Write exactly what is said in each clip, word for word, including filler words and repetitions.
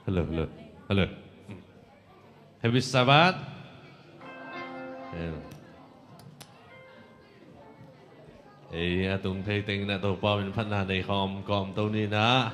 Hello, hello, hello. Happy Sabbath. Ei a tung thei teng in ah Topa min phatna nei khawm kawm to ni in ah.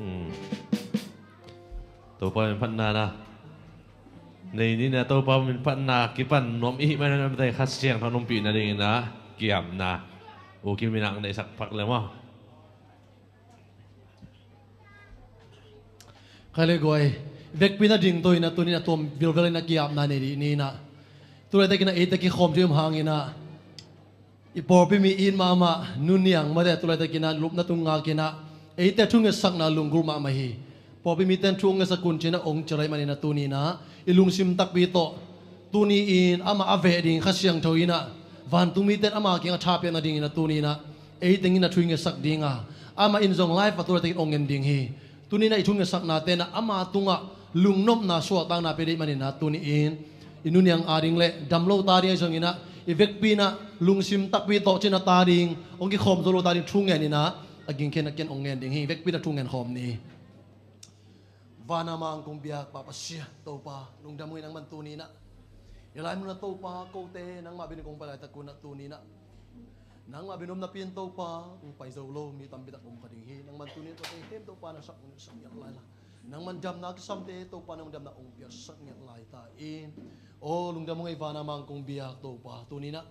Hmm. Topa min phatna na nei ni in ah, Topa min phatna kipan nuam i hih manin ah, Kha Siangtho hong ompih nading in ah kiamna U Kim in ah neihsak phak le maw. Khai le guai, vekpi in ah ding to in ah, tuni in ah tuam vilvel in ah kiamna nei dih ni in ah. Tu laitakin ah eite kikhawm ding om hangin ah, i pawlpi mi it mahmah Nu Niang Mate tu laitakin ah lupna tung ngakin ah, eite thu ngetsakna lunggulh mahmah hi. Pawlpi mite in thu hong ngetsak un ci-in ah hong cih ahih manin ah tuni in ah i lungsim takpi tawh, tuni in amah a veh ding Kha Siangtho in ah, vantung mite in ama kiang a tha piak nading in ah tuni in ah ei teng in ah thu i ngetsak ding a, amah in zong live ah tu laitakin hong en ding hi. Tuni in ah i thu ngetsaknate in ah ama tungah lungnopna suahtakna pia ding ahih manin ah tuni in i Nu Niang ading le dam lo ta ding ahi zongin ah, i vekpi in ah lungsim takpi tawh ci-in ah ta ding, hong kikhawm zo lo ta ding thu ngen in ah, a ging khen a ken hong ngen ding hi. Vekpi in ah thu ngen khawm ni. Van a mang kong biak Pa Pasian Topa, lungdam ung ei. Nangman tuni in ah hih lai mun ah Topa, kote nangmah biakinn kong pai laitak un ah tuni in ah nangmah biakinn omna pi-in Topa, kong pai zo lo mi tampi tak om kha ding hi. Nangman tuni in ah kote hem Topa na sak un sak ngiat lai la, nangman damna kisamte Topa, nangman damna hong piaksak ngiat lai ta in. Aw lungdam ung ei, van a mang kong biak Topa, tuni in ah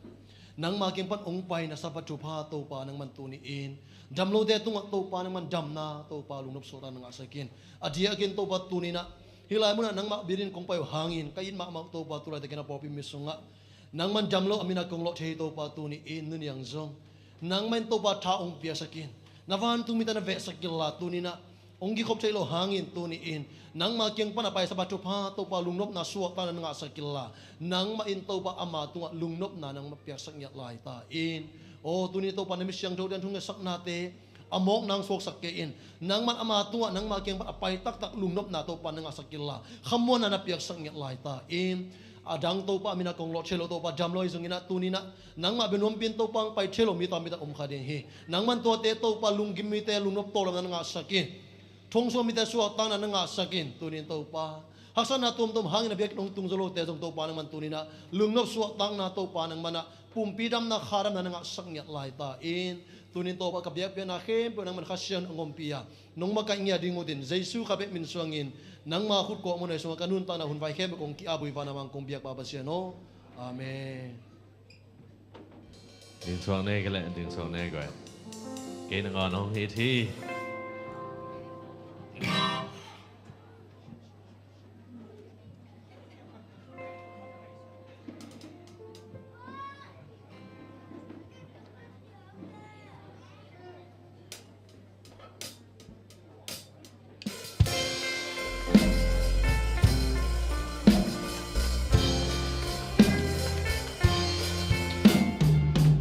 nangma kiang pan hong pai na Sabbath thupha Topa, nangman tuni in dam lote tungah Topa, nangman damna Topa, lungnop suahtakna na ngahsak in. A diakin Topa tuni in ah hih lai mun ah nangmah biakinn kong pai uh hangin ka it mahmah uh Topa, tu laitakin ah pawlpi mi sungah nangman dam lo a min a kong lawh thei Topa, tuni in Nu Niang zong nangmah in Topa tha hong piaksak in. Na vantung mite na vehsak kei la, tuni in ah hong kikhop thei lo hangin tuni in nangma kiang pan a pai Sabbath thupha Topa, lungnopna suahtakna na ngahsak kei la, nangmah in Topa ama tungah lungnopna nangmah piaksak ngiat lai ta in. Aw tuni Topa, na mi siangthote in thu ngetsaknate a mawkna hong suaksak kei in. Nangman ama tungah nangma kiang pan a pai taktak lungnopna Topa na ngahsak kei la, khamuanna na piaksak ngiat lai ta in. A dang Topa, a min a kong lawh thei lo Topa, dam lo ahi zongin ah tuni in ah nangmah bia nuampi-in Topa, hong pai thei lo mi tampi tak om kha ding hi. Nangman tuate Topa, lunggim mite lungnop tawldamna na ngahsak in. Thu hong suah mite suahtakna na ngahsak in. Tuni in Topa, haksatna tuamtuam hangin a biakinn hong tung zo lote zong Topa, nangman tuni in ah lungnop suahtakna Topa, nangman ah pumpi damna, kha damna na ngahsak ngiat lai ta in. Tuni in Topa, ka biakpiakna khempeuh nangman Kha Siangtho in hong ompih a, nong makaih ngiat ding ut in, Jesu kha bek min suangin nangma khut kawhmunah sungah ka nuntakna hun vai khempeuh kong ki-ap uh hi, van a mang kong biak Pa Pasian aw. Amen. Ding suak ne ka leh, ding suak ne ka leh. Kei nangawn hong it hi.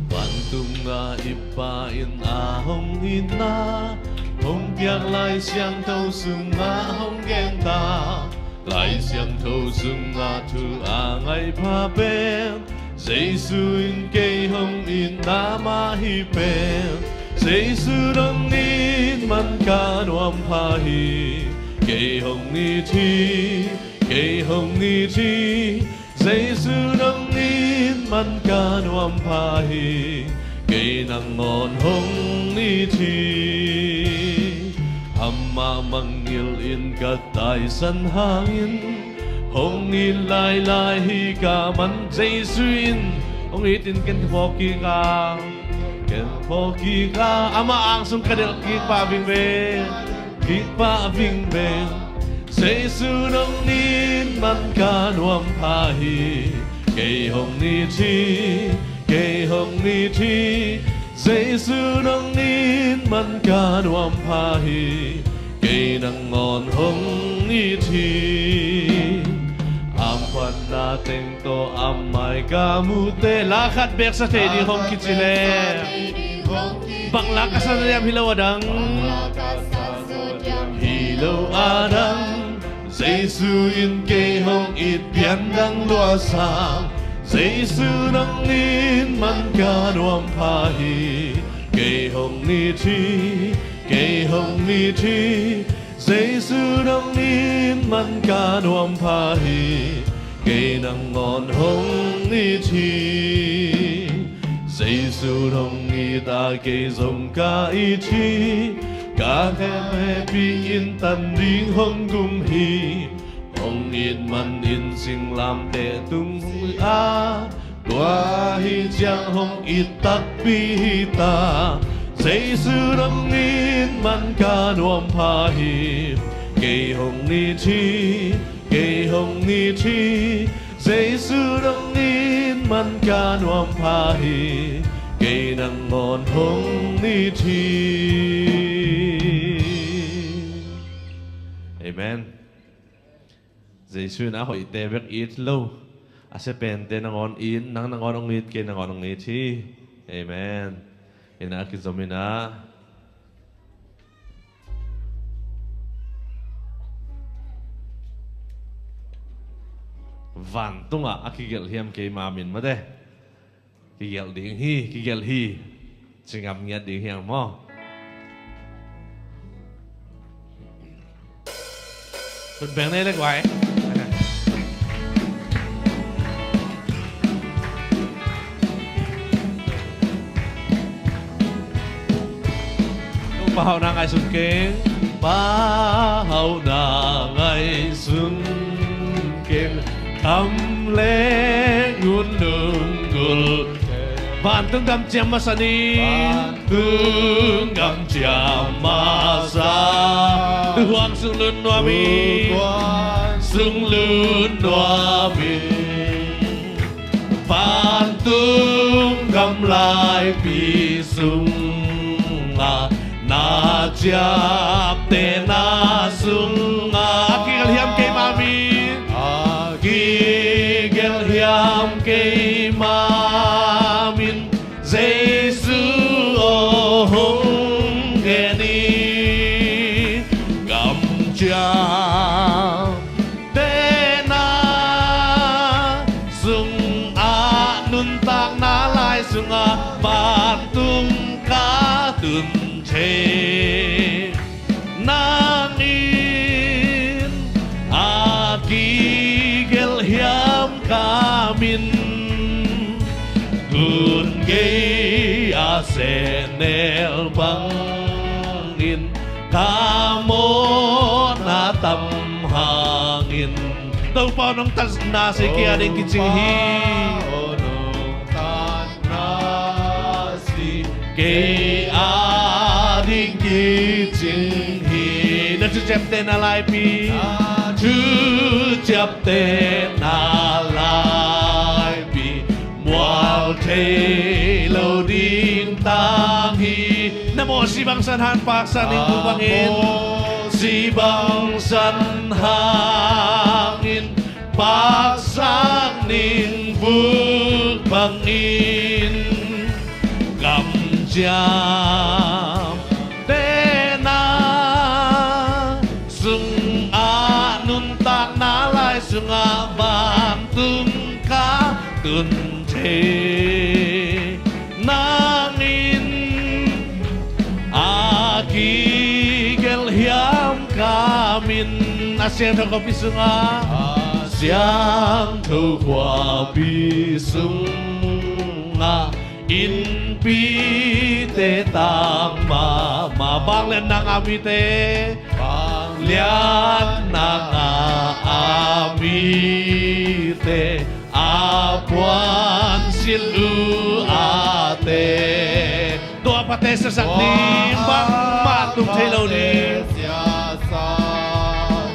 Vantung a i Pa in a hong itna hong piak Lai Siangtho sungah hong gen ta. Lai Siangtho sungah thu a ngaih pha pen, Jesu in kei hong itna mah hi pen, Jesu nong it man ka nuam pha hi. Kei hong it hi, kei hong it hi, Jesu nong it man ka nuam pha hi. Kei nangawn hong it hi. Amah mangngilh in ka taisan hangin, hong it lailai hi ka man Jesu in, Hong it in ken ka phawk kik a, ken ka phawk kik a, amah ang sung ka delh kik pah vingveng, kik pah vingveng. Jesu nong it man ka nuam pha hi. Kei hong it hi, kei hong it hi. Jesu nong it man ka nuam pha hi. Kei nangawn hong it hi. Hamphatna teng tawh a mai ka muhte, la khat bek sa thei ding hong kici leh, bang la ka sa zaw diam hi lo a dang, hi lo a dang. Jesu in kei hong it pian dang lua sam. Jesu nong it man ka nuam pha hi. Kei hong it hi, kei hong it hi. Jesu nong it man ka nuam pha hi. Kei nangawn hong it hi. Jesu nong it a kei zong ka it hi. Ka khem hehpih in tan ding hong gum hi. Hong it man in singlamteh tung hi a, tua hi ciang hong it takpi hi ta. Jesu nong it man ka nuam pha hi. Kei hong it hi, kei hong it hi. Jesu nong it man ka nuam pha hi. Kei nangawn hong it hi. Amen. Jesu in a hoihte bek it lo, a sia pente nangawn it, nang nangawn hong it, kei nangawn hong it hi. Amen. Inn ah kizom in ah, vantungah a kigelh hiam keima min mate. Kigelh ding hi, kigelh hi. Ci ngam ngiat ding hi hang maw. Tun beng nei le guai. Topa hauhna ngaihsun keng. Topa hauhna ngaihsun keng. Kham le ngun nunggulh. Vantung gam ciam masa ni. Vantung gam ciam masa. Tuhuang sung lut nuam in. Tuhuang sung lut nuam in. Vantung gam laipi sungah na ciaptehna sungah a kigelh hiam keima min. A kigelh hiam keima min. Jesu aw hong gen in. Gam ciaptehna sungah nuntakna lai sungah vantung ka tun thei. Nang in a kigelh hiam ka min. Gun gei a sehnel bangin ka mawhna tam hangin. Topa aw nong tatna si kei a ding kicing hi. Topa aw nong tatna si kei a ding kicing hi. Na thu ciaptehna laipi. Na thu ciaptehna laipi. Mual thei lo ding tang hi. Na mawhsi bangsan hang paksak ning buk bangin. Mawhsi bangsan hangin. Paksak ning buk bangin. Gam ciaptehna sungah nuntakna lai sungah vantung ka tun thei. Nang in a kigelh hiam ka min. A siangtho khuapi sungah. A siangtho khuapi sungah innpite tang mahmah. Vangliatna ngah mite. Vangliatna ngah a mite. A puan Sil uh a te, tua pate siasak ding bangmah tung thei lo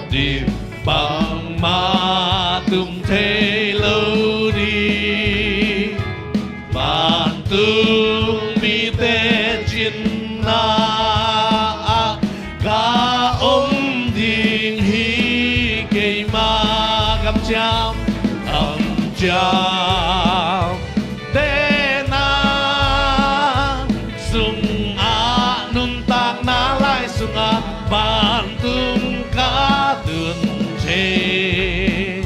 ding, bangmah tung thei lo ding. Vantung mite cinna ah ka om ding hi. Keima kamciam, kamciam tena sungah, nuntakna lai sungah vantung ka tun thei.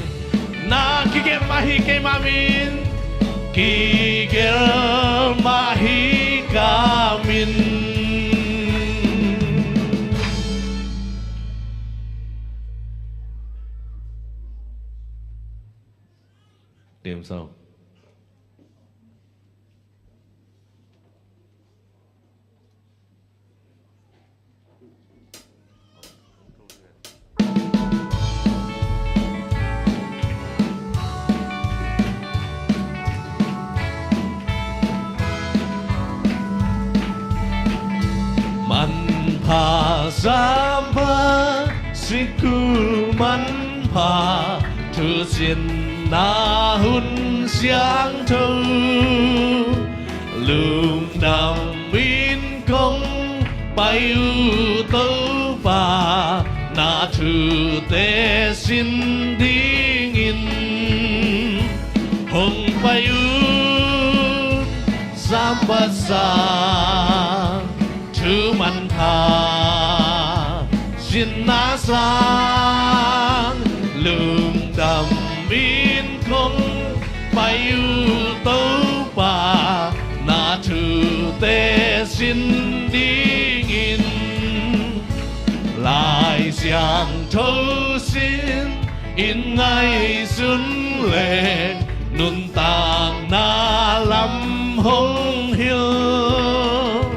Na kigelh mah hi keima min, kigelh mah hi ka min. Dem sawng. Manpha, sampha, sikul manpha, thusinna hun siangtho, lungdam in kong pai uh Topa, na thute sin dingin. Hong pai uh, sampha sang, thu manpha, sinna sang, lungdam in kong pai uh Topa, na thute sin dingin. Lai Siangtho sin in ngaihsun leng, nuntakna lam hong hilh.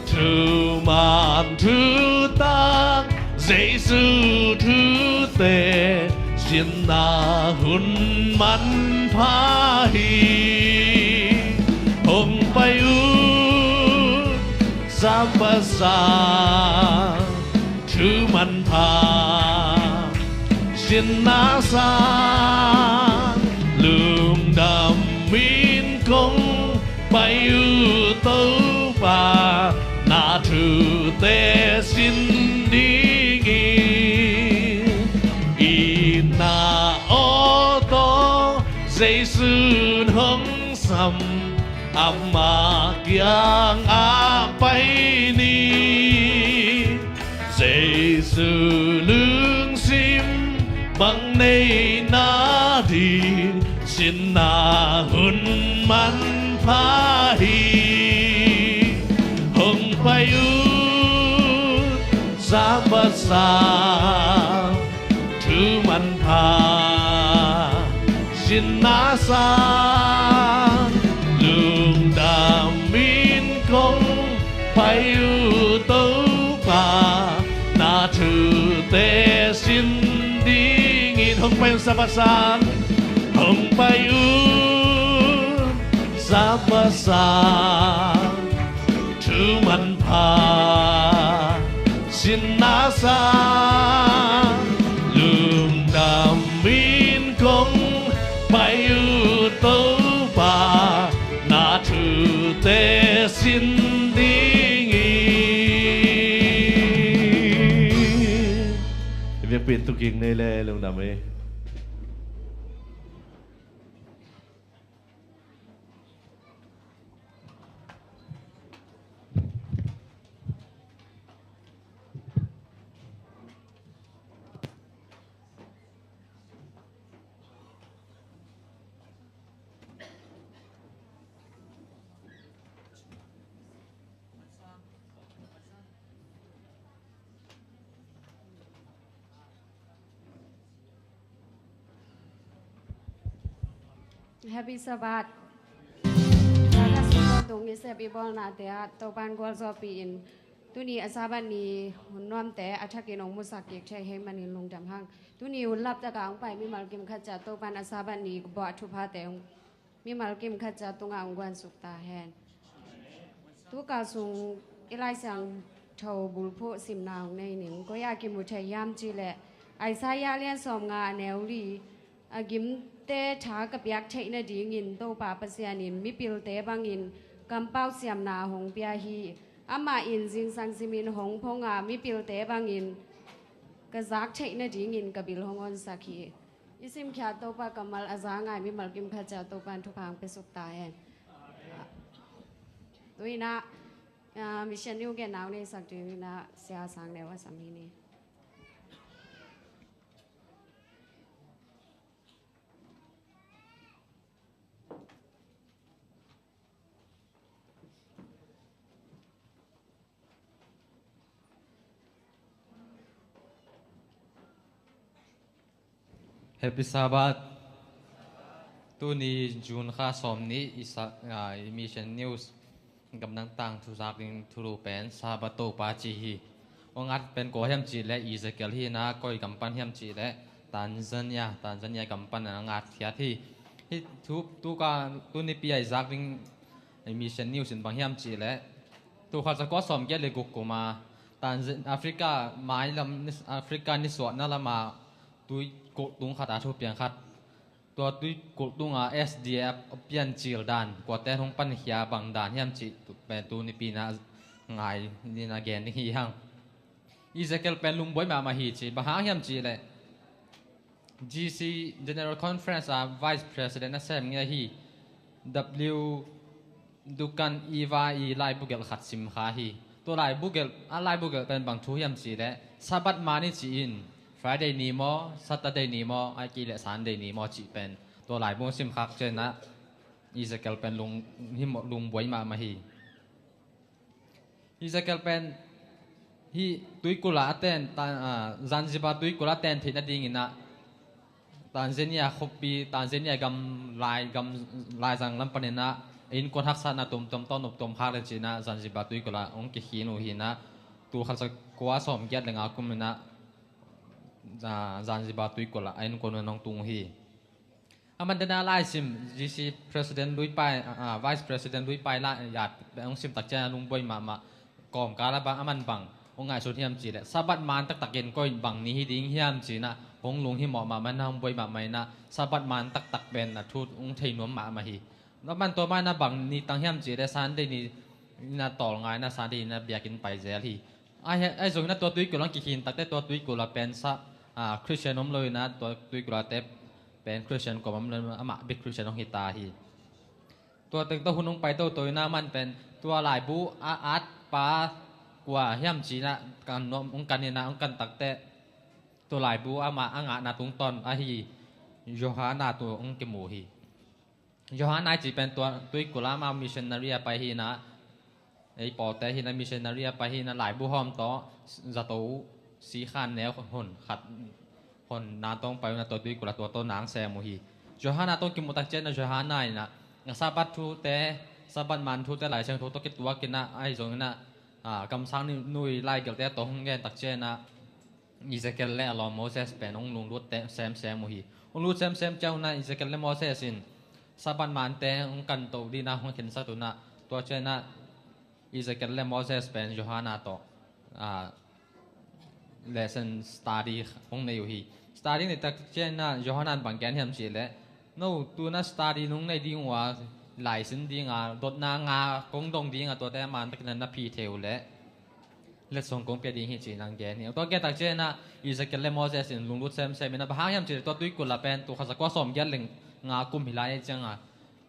Thuman thutak Jesu thute, sinna hun manpha hi. Hong pai uh, sampha sang, thu manpha, sinna sang, lungdam in kong pai uh Topa, na thute sin dingin. Itna aw tawh Jesu'n hong sam, ama kiangah pai ni. Jesu lungsim bang nei na ding, sinna hun manpha hi. Hong pai uh, sampha sang, thu manpha, sinna sang, lungdam in kong pai uh Topa, na thute sin dingin. Hong pai un, sampha sang, hong pai un, sampha sang, thu manpha, sinna sang, lungdam in kong pai uh Topa, na thute sin dingin. I biakpiak in thukik nei le lungdam ei. Happy Sabbath. Sabbath sung tung i sep i bawlnate ah Topa'n gualzawhpih in, tuni a Sabbath ni hun nuamte a thakin hong musak kik thei ahih manin lungdam hang. Tuni hun laptak a hong pai mimal kim khat ciat Topa'n a Sabbath ni bawh a thuphate hong Mimal kim khat ciat tungah hong guansuk ta hen. Tukal sung i Lai Siangtho bulphuh simna hong nei ning. Koi-ah kimu thei hiam cihleh Isaiah lian sawmnga a neu li, a gimte tha ka piak theih nadingin Topa Pasian in mipilte bangin kampau siamna hong pia hi. Amah in zingsang simin hong phong a, mipilte bangin ka zak theih nadingin ka bil hong honsak hi. I simkhiat Topa kammal a za ngai mimal kim khat ciat Topa in thupha hong piasuk ta hen. Tu-in ah, ah, Mission New genna hong neisak dingin ah Sia Sang Neu a sam hi ni. Happy Sabbath. Tuni June kha sawmnih i sa-, ah, i Mission News gamdang tangthu zak ding thulu pen Sabbath Topa ci hi. Hong at pen kua hiam cihleh Ezekiel hi na, koi gam pan hiam cihleh Tanzania, Tanzania gam pan a ngatkhiat hi. Hih tu, tuka, tunipi a i zak ding i Mission News in bang hiam cihleh, tukhat zakua sawmgiat le guk kuma Tanzan-, Africa mailam, Africa nisuahna lama tuikulh tung khat a thupiang khat. Tua tuikulh tunga S D F piancil dan kuate hong pankhia bang dan hiam cih tu pen tunipi na ngai ni na gen ding hi hang. Ezekiel pen lungbuai mahmah hi ci, bang hang hiam cihleh G C General Conference a Vice President a sem ngia hi W Dukan Eva i laibu gelh khat sim kha hi. Tua laibu gelh, a laibu gelh pen bang thu hiam cihleh Sabbath man i ci in, Friday ni maw, Saturday ni maw, ahih kei leh Sunday ni maw cih pen tua laibu sim khak ciangin ah Ezekiel pen lung, hi mawh lungbuai mahmah hi. Ezekiel pen hih tuikulh ah a ten, ta-, ah, Zanzibar tuikulh ah a ten theih nadingin ah Tanzania khuapi, Tanzania gam lai, gam laizang lam panin ah innkuan haksatna tuamtuam tawh nop tuam khak le cin ah Zanzibar tuikulh ah hong kikhin uh hi na, tul khat zakua sawmgiat le nga kum in ah, ah, Zanzibar tuikulh ah a innkuan un hong tung uh hi. A man dena laisim, G C President Lui Pai, ah, ah, Vice President Lui Pai la, ya, hong sim tak ciang a lungbuai mahmah, kawmkal a bang, a man bang hong ngaihsun hiam cihleh Sabbath man taktakin koi bang ni hi ding hiam cin ah hong lunghimawh mahmah na, hong buai mahmah in ah Sabbath man taktak pen a thu hong thei nuam mahmah hi. A man tua man a bang ni tang hiam cihleh Sunday ni in ah tawlnga in ah Sunday in ah biakinn pai zel hi. Ahi, ahi zongin ah tua tuikulh ah kikhin takte tua tuikulh ah pen sa, ah, Christian om lo in ah tua tuikulh ah te pen Christian kua om lo in ah amah bek Christian hong hi ta hi. Tua teng tawh hun hong pai toto in ah man pen tua laibu a at pa kua hiam cin ah kan nuam hong kan in ah hong kan takte tua laibu amah a ngahna tungtawn ahi Johanna tu hong kimu hi. Johanna i cih pen tua tuikulh ah amah missionary a pai hi na, ei pawlte hi na missionary a pai hi na, laibu hawm tawh zato sikhan neu hon khat hon na tawh pai uh na tua tuikulh ah tua tawh na sem uh hi. Johanna tawh kimuh tak ciang na Johanna in ah Sabbath thute, Sabbath man thute Lai Siangtho tawh kituak in ah ahi zongin ah, ah, kamsang nui, nui laigelte tawh hong gen tak ciang na Ezekiel le a lawm Moses pen hong lunglut semsem uh hi. Hong lut semsem ciang uh na Ezekiel le Moses in Sabbath mante hong kan to ding na hong khensak uh na, tua ciang na Ezekiel le Moses pen Johanna tawh, ah, lesson study hong nei uh hi. Study nei tak ciang na Johanna in bang gen hiam cihleh, no, tu na study nong nei ding uh a, laisin ding a, dotna nga kong dong ding a, tuate man takin na phi thei uh leh letsong kong pia ding hi ci-in hong gen hi. Tua gen tak ciang na Ezekiel le Moses in lunglut semsem in a, bang hang hiam cihleh tua tuikulh ah pen tul khat zakua sawmgiat le nga kum hi lai ciang a,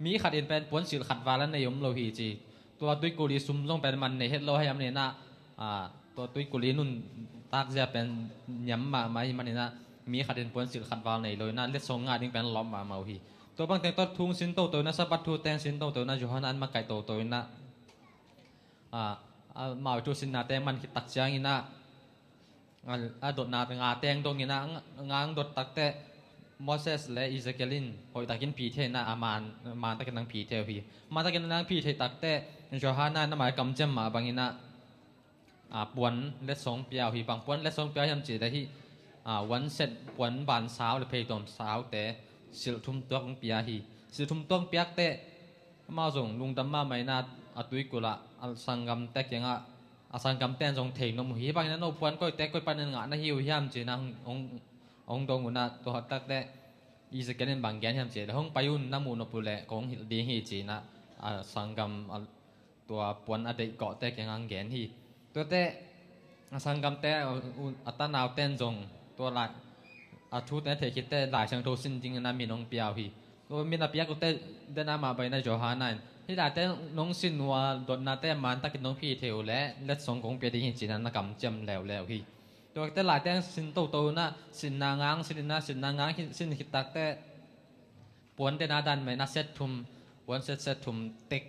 mi khat in pen puansilh khat val a nei om lo hi ci. Tua tuikulh i sum zong pen man nei het lo hi a, man in ah, ah, tua tuikulh i nuntak zia pen niam mahmah hi man in ah mi khat in puansilh khat val nei lo in ah letsong ngah ding pen lawp mahmah uh hi. Tua bang teng tawh thu hong sin toto in ah, Sabbath thute hong sin toto in ah, Johanna in makaih toto in ah, ah, amau i thu sinnate man khit tak ciangin ah, a, a dotna nga teng dong in ah, nga, nga hong dot takte Moses le Ezekiel in hoih takin phi thei in ah, a man, man takin hong phi thei uh hi. Man takin hong phi thei takte Johanna in amah kamciam mah bangin ah, ah, puan letsong pia uh hi. Bang puan letsong pia hiam cihleh hih, ah, one set puan ban sau le pheitom saute silh thum tuak hong pia hi. Silh thum tuang piak teh amau zong lungdam mahmah in ah, a tuikulh ah a sanggamte kiangah, a sanggamte in zong thei nuam uh hi. Hih bangin ah no puan koite koi panin ngah na hi uh hiam ci-in ah hong, hong, hong dong un ah, tua tak teh Ezekiel in bang gen hiam cih leh, hong pai un, na muh nop uh leh kong hilh ding hi ci-in ah, a sanggam a tua puan a deih gawhte kiangah hong gen hi. Tuate a sanggamte, a, a tanaute in zong tua lai, a thute na theih khit teh Lai Siangtho sin dingin ah min hong pia uh hi. Tua min a piak uh teh, den a mah bangin ah Johan in, hih laite nong sin uh a dotnate man takin nong phi thei uh leh letsong kong pia ding hi ci-in ah na kamciam leuleu hi. Tuate laite sin toto un ah, sinna ngang sin in ah, sinna ngang hi, sin khit tak teh puan den a dan mah in ah set thum, puan set set thum tek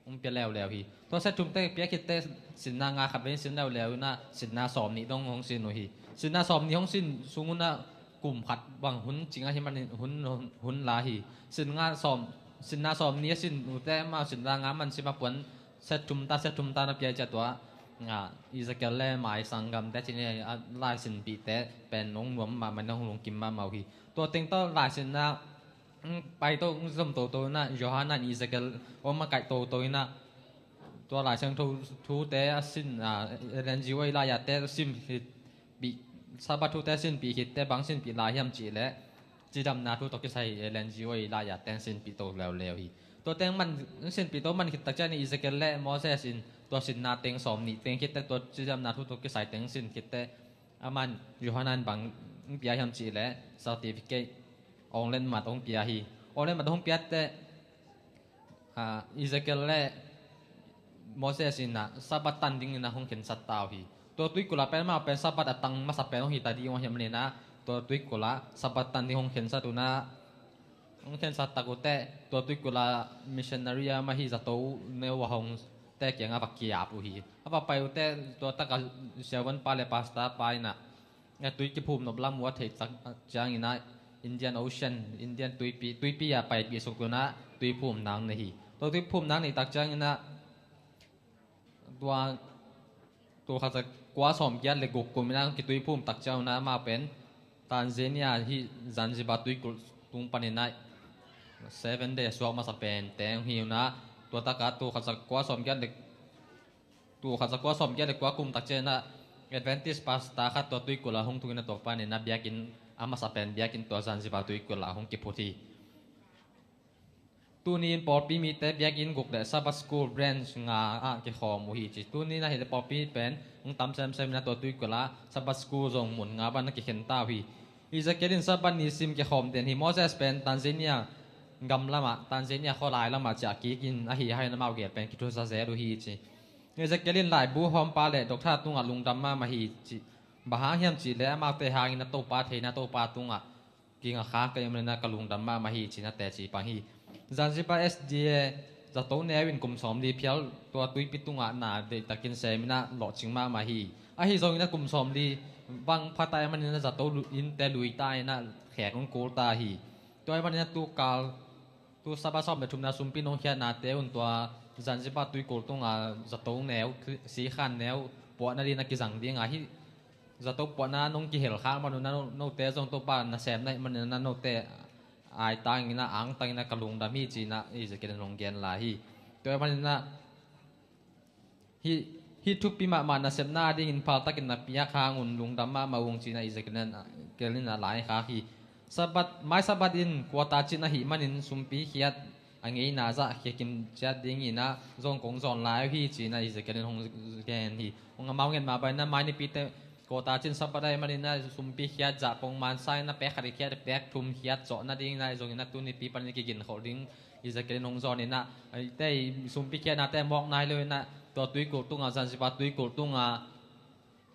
hong pia leuleu hi. Tua set thum tek piak khit teh sinna nga khat vei sin leuleu in ah, sinna sawm nih dong hong sin uh hi. Sinna sawm nih hong sin sung un ah kum khat bang hun cing ahih manin hun, hun, hun la hi. Sin nga sawm, sinna sawm nih a sin uh teh amau sinna nga man sim a, puan set thum ta, set thum ta na pia ciang tua, a, Ezekiel leh mai sanggamte ci-in ah, a, lai sinpihte pen hong nuam mahmah in ah, hong lungkim mahmah uh hi. Tua teng tawh lai sinna, mm, pai to, mm, zom toto in ah, Johan in Ezekiel hong makaih toto in ah, tua Lai Siangtho thute a sin, a, Ellen G. White lai-ate a sinpih, Sabbath thute sinpih khit teh bang sinpih lai hiam cih leh, cidamna thu tawh kisai Ellen G. White lai-ate sinpih to leuleu hi. Tua teng man, sinpih to man khit tak ciangin Ezekiel leh Moses in tua sinna teng sawm nih teng khit teh, tua cidamna thu tawh kisai teng sin khit teh, aman Johan in bang hong pia hiam cih leh certificate, awnglet mat hong pia hi. Awnglet mat hong pia teh, a, Ezekiel leh Moses in ah Sabbath tan dingin ah hong khensat ta uh hi. Tua tuikulh ah pen amau pen Sabbath a tang masa pen hong hi ta ding uh ahih manin ah, tua tuikulh ah Sabbath tan ding hong khensat un ah, hong khensat tak uh teh, tua tuikulh ah missionary a mah hi zato neu a hongte kiangah va kiap uh hi. A va pai uh teh, tua tak ah siavuanpa leh pastorpa in ah, a tui kiphum nop lam uh a theih tak ciangin ah, Indian Ocean, Indian tuipi, tuipi ah paipih suk un ah tui phum nang nei hi. Tua tui phum nang neih tak ciangin ah, tua, tul khat za kua sawm giat leh guk kum in ah kituiphum tak ciang un ah, amau pen Tanzania hih Zanzibar tuikulh tung panin ah Seven Day suak masa pen teng hi un ah, tua tak ah tul khat za kua sawm giat leh, tul khat za kua sawm giat leh kua kum tak ciangin ah Adventist pastor khat tua tuikulh ah hong tung in ah, tua panin ah biakinn, a masa pen biakinn tua Zanzibar tuikulh ah hong kiphut hi. Tuni in pawlpi mite biakinn guk leh Sabbath School branch nga ah kikhawm uh hi ci. Tuni in ahih leh pawlpi pen hong tam semsem in ah, tua tuikulh ah Sabbath School zong mun nga bang ah kikhen ta uh hi. Ezekiel in Sabbath ni sim kikhawm den hi. Moses pen Tanzania gam lam ah, Tanzania khualai lam ah ciah kik in ahih hangin amau gel pen kithusa zel uh hi ci. Ezekiel in laibu hawmpa leh doctor tungah lungdam mahmah hi ci. Bang hang hiam cih leh amaute hangin ah Topa theihna, Topa tungah kinga khak ka hih manin ah ka lungdam mahmah hi ci-in ah teci pang hi. Zanzibar S D A zato neu in kum sawmli phial tua tuipi tungah na deihtakin sem in ah lawhcing mahmah hi. Ahi zongin ah kum sawmli bang pha ta ahih manin ah zato lu-, innte lui ta in ah khek hong kul ta hi. Tua ahih manin ah tu kal, tu Sabbath sawm leh thumna sumpi nong khiatnate un tua Zanzibar tuikulh tungah zato neu, sikhan neu puahna dingin ah kizang ding a, hih zato puahna nong kihel khak man un ah, no, note zong Topa nasem na hih manin ah note aitang in ah, angtang in ah ka lungdam hi ci-in ah Ezekiel in hong gen lai hi. Tua ahih manin ah hih, hih thupi mahmah nasepna adingin phaltakin na piak hang un lungdam mahmah ung ci-in ah Ezekiel in, Ezekiel in ah lai khak hi. Sabbath, mai Sabbath in quarter cin ahih manin sumpi khiat a ngeina zah khia kim ciat dingin ah zong kong zawn lai uh hi ci-in ah Ezekiel in hong gen hi. Hong amau nget mah bangin ah mai nipite quarter cin Sabbath ahih manin ah sumpi khiat zah pongman sa in ah pek khat i khiat, pek thum khiat zawh nadingin ah zongin ah tunipi panin kigin khol ding Ezekiel in hong zawn in ah, eite i sumpi khiatnate mawk nai lo in ah, tua tuikulh tungah, Zanzibar tuikulh tungah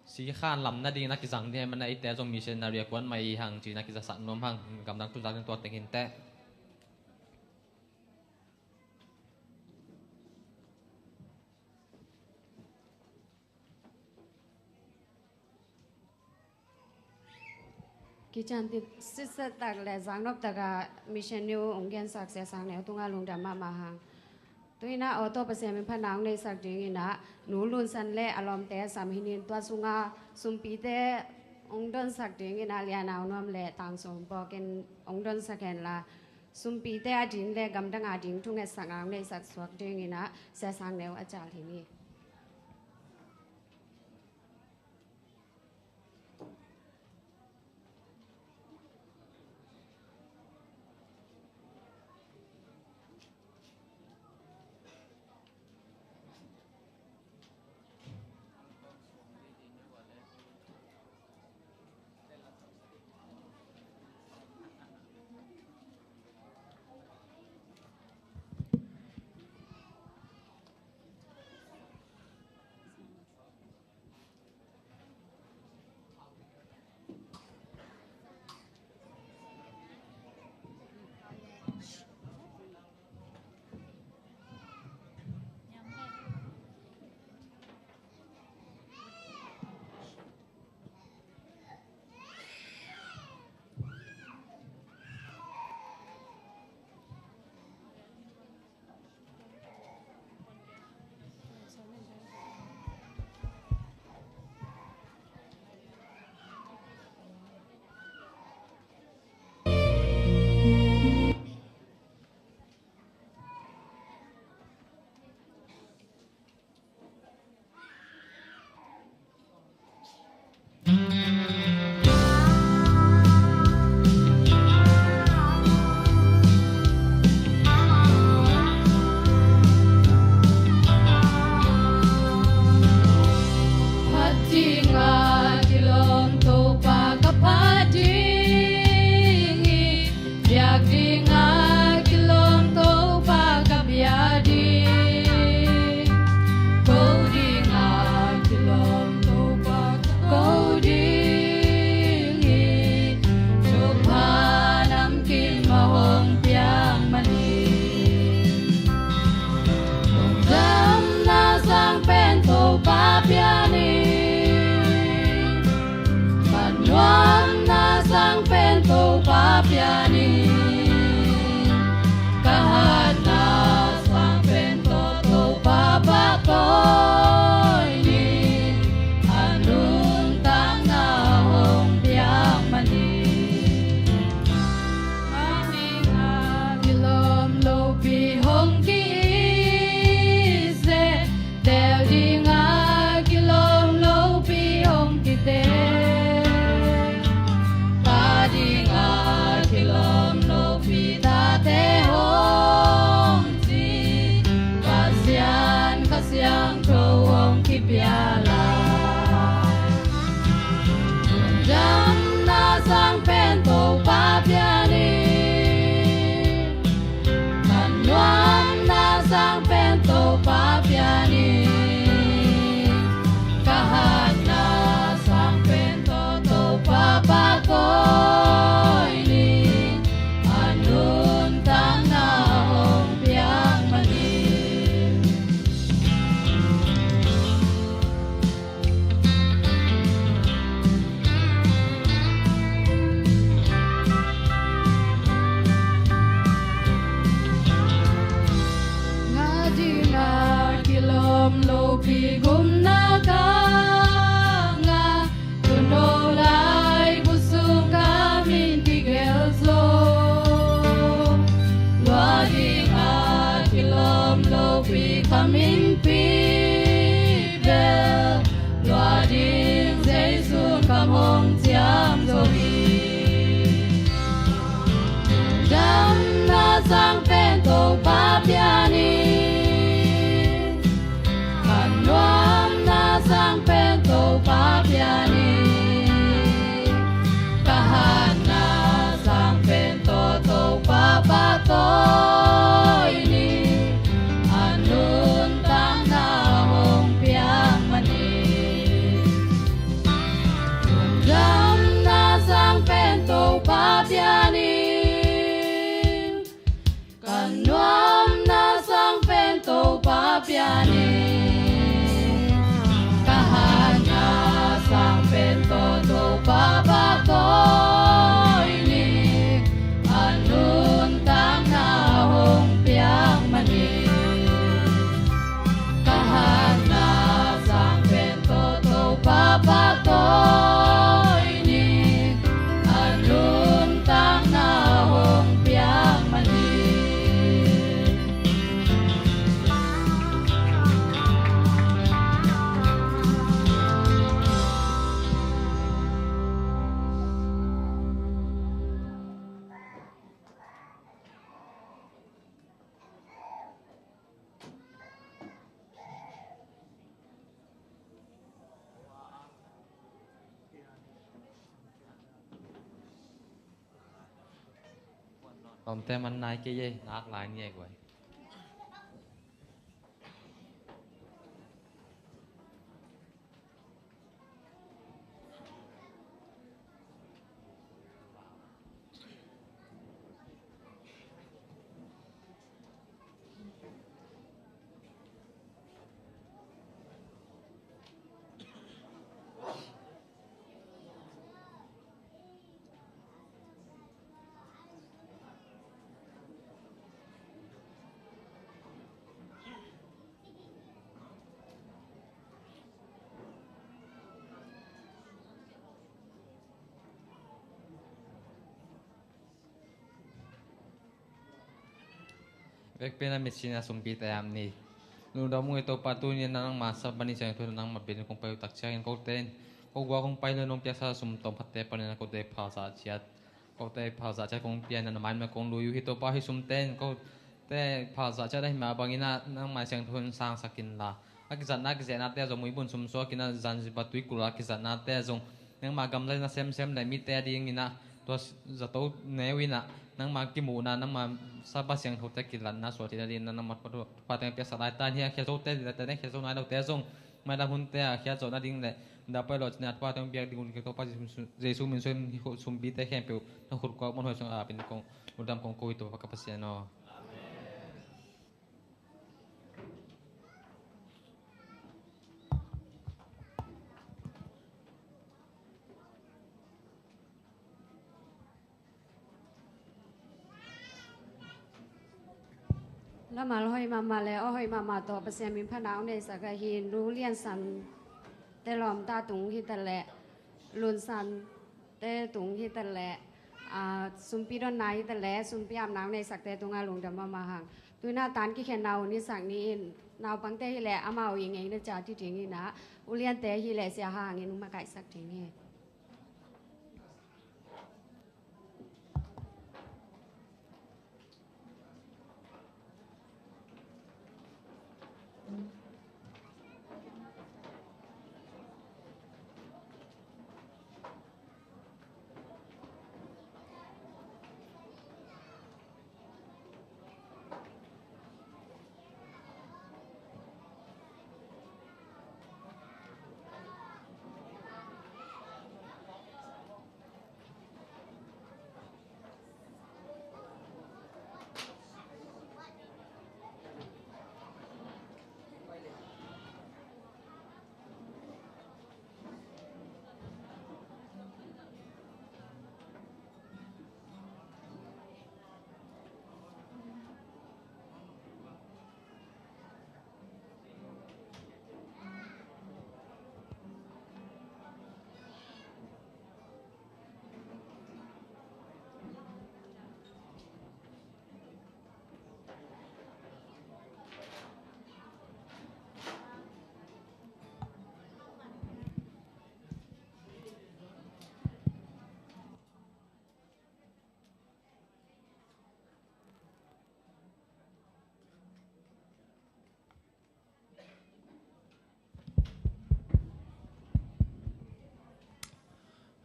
sikhan lam nadingin ah kizang ding ahih manin ah eite zong missionary a kuan mah i hang ci-in ah kizasak nuam hang. Gamdang thu zak ding tua teng hi inteh. Kician sitset tak leh zaknop tak a mission ni uh hong gensak Sia Sang Neu tungah lungdam mahmah hang. Tu in ah auto Pasian min phatna hong neihsak dingin ah Nu Lun San leh a lawmte sam hi ning. Tua sungah sumpite hong donsak dingin ah Lian Au Nuam leh Tang Sawm Pawk in hong donsak hen la. Sumpite ading le gamdang ading thungetsakna hong neihsak suak dingin ah Sia Sang Neu a cial hi ni. Phat dinga kilawm Topa ka phat ding hi, biak dinga kilawm Topa ka bia ding, ko dinga kilawm Topa ka ko ding hi. Thupha namkim a hong piak man hi. Lungdamna sang pen Topa pia ni. Ka nuamna sang pen Topa pia ni. Ka hatna sang pen tawh Topa pahtawi ni. A nuntakna hong piak man hi. A dinga kilawm lopi hong ki-it seh, tel dinga kilawm lopi hong kitel, ta dinga kilawm lopi tate hong ci, Pasian Kha Siangtho hong kipia lai. Lungdamna sang pen Topa pia ni. Ka nuamna sang pen Topa pia ni. Ka hatna sang pen tawh Topa pahtawi ni. A nuntakna hong piak man hi. Ngah dinga kilawm lopi gupna ka ngah, tuuno laibu sung ka min kigelh zo. Lua dinga kilawm lopi ka minpi bel, lua ding Jesu ka mong ciam zo hi. Damna sang pen Topa pia ni. Ka nuamna sang pen Topa pia ni. Ka hatna sang pen tawh Topa pahtawi ni. A nuntakna hong piak man hi. Lungdamna sang pen Topa pia ni. Lawmte man nai kei ei, nak lai ni ei guai. Vekpi in a mitsi in a sumpite a om ni. Lungdam ung ei Topa, tuni in a nangma sap bani siangtho in a nangma biakinn kong pai uh tak ciangin kote in, ko gua kong pai le nong piaksa sum tawm khatte panin a kote phalzah ciat, kote phalzah ciat kong pia in a na mai-ah kong lui uh hi Topa. Hih sumte in kote phalzah ciat ahih mah bangin a nangma siangtho in sangsak inla, a kizatna a kizehnate zong muibun sumsuak in a zanzipa tuikulh a kizatnate zong nangma gamlak in a semsem le mite a dingin a tua zato neu in a nangma kimuhna, nangma sap bang siangthote kilatna suah theihna dingin a nangma thupha teng piaksak lai ta in hi. A khiatzote, late ne khiatzo nai lote zong mailam hunte a khiatzawh nading le dahpai lawh cina thupha teng piak ding un Topa Jesu min suang hi. Sumpite khempeuh na khut kuak muanhuai sung a ap in kong lungdam kong ko hi Topa ka Pasian aw. Lamal hoih mahmah le aw hoih mahmah tawh Pasian min phatna hong neihsak ahi Nu Lian San te lawmta tung hi ta leh, Lun San te tung hi ta leh, a, sumpi donna hi ta leh, sumpi apna hong neihsakte tungah lungdam mahmah hang. Tu in a tan kikhenna hun hisak ni in, naupangte hi leh amau i ngeina ciat hi ding in a, U Liante hi leh Sia Hang in hong makaihsak ding hi.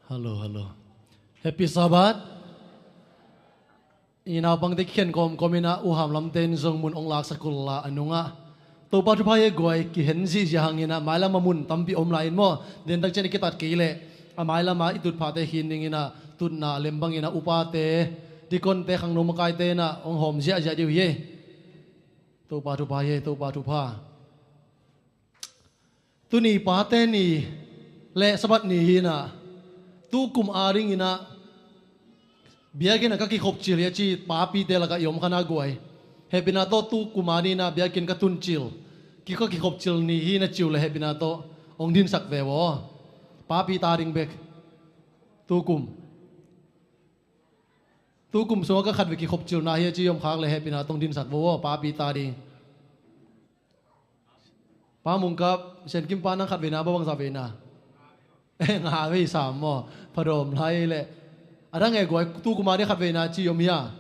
Hello, hello. Happy Sabbath. I naupangte kikhen kawmkawm in a, U Ham Lamte in zong mun hong laksak uh la a nungah Topa thupha hi ei guai. Kihen zihziah hang in a, mailam ah mun tampi om lai in maw, den tak ciang i kitat kei leh a mailam ah i tutphahte khin ding in a, tutna lem bang in a upate, dikonte, khangno makaite in a hong hawm ziahziah ding uh hi ei. Topa thupha hi ei, Topa thupha. Tuni Pate ni le Sabbath ni hi in a, tu kum a ding in a biakinn ah ka kikhopcil hi a ci papite lakah i om kha na guai. Hehpihna tawh tu kum a ni in a biakinn ka tuncil, ki, ka kikhopcil ni hi in a ci uh leh hehpihna tawh hong dinsak ve uh aw. Papi ta ding bek. Tu kum, tu kum sungah ka khatvei kikhopcilna hi a ci i om khak leh hehpihna tawh hong dinsak ve uh aw, papi ta ding. Pa Mungkap, Sian Kim pa nang khatveina, bang bangzah veina? Nga vei sam maw, phadawm lai leh. A dang e guai, tu kum a ding khatveina ci om hia?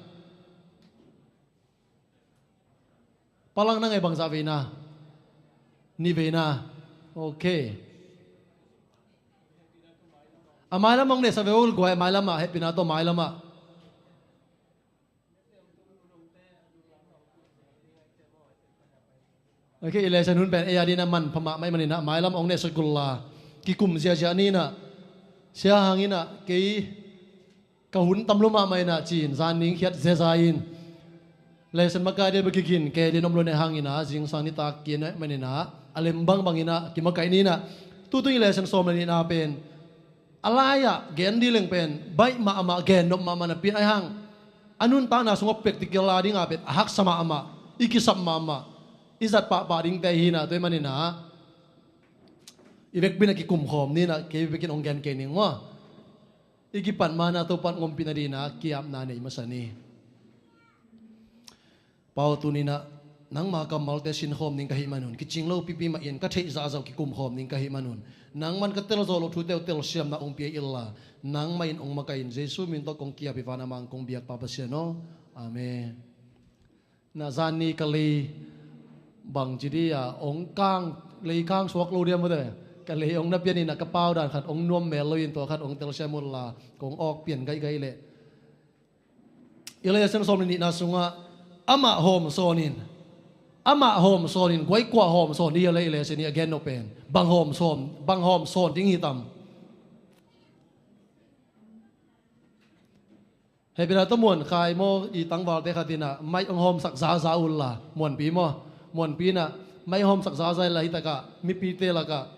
Pa Lang nang e bangzah veina? Nih veina. Ok. A mailam hong neihsak ve ul guai, a mailam ah, hehpihna tawh mailam ah. Ok, i lesson hun pen ei a dingin a manpha mahmah ahih manin ah mailam hong nehsak un la, kikum ziahziah ni in ah, Sia Hang in ah kei ka hun tam lua mahmah in ah ci-in zan ning khiat ziahziah in lesson makaih ding bek kigin kei ding om lo, ahih hangin ah zingsang nitak ki-en ahih manin ah a lem bangbang in ah kimakaih ni in ah, tutung i lesson sawm le nihna pen a lai-ah gen ding leng pen baih mahmah, gen nop mahmah napi in, ahih hang a nuntakna sungah practical a dingah pen a haksa mahmah, i kisap mahmah, i zat pahpah dingte hi in ah, tua ahih manin ah i vekpi in ah kikum khawm ni in ah, kei vek in hong gen kei ning maw. I kipan ma-in ah Topa in hong ompih nadingin ah ki-apna nei masa ni. Pa aw, tuni in ah nangma kammalte sinkhawm ding ka hih manun, kicing lo pipi mah in ka theih zahzah uh kikum khawm ding ka hih manun, nangman ka telzawh loh thute uh telsiamna hong pia inla, nangmah in hong makaih in, Jesu min tawh kong ki-ap hi, van a mang kong biak Pa Pasian aw. Amen. Na zan ni ka lei bang ci ding a, hong kang, lei kang suak lo ding a maw te. Ka lei hong na pian in ah ka pau dan khat hong nuam mel lo in, tua khat hong telsiam un la, kong awk pian gaigai leh. I lesson sawm le nihna sungah amah hawm sawn in, amah hawm sawn in, guai kua hawm sawn ding hi a leh, i lesson i a gen nop pen bang hawm sawn, bang hawm sawn ding hi tam? Hehpihna tawh Muankhai maw, i tangvalte khat in ah mic hong hawmsak zaza un la, Muanpi maw, Muanpi in ah mic hawmsak zaza in la, hi takah mipite lakah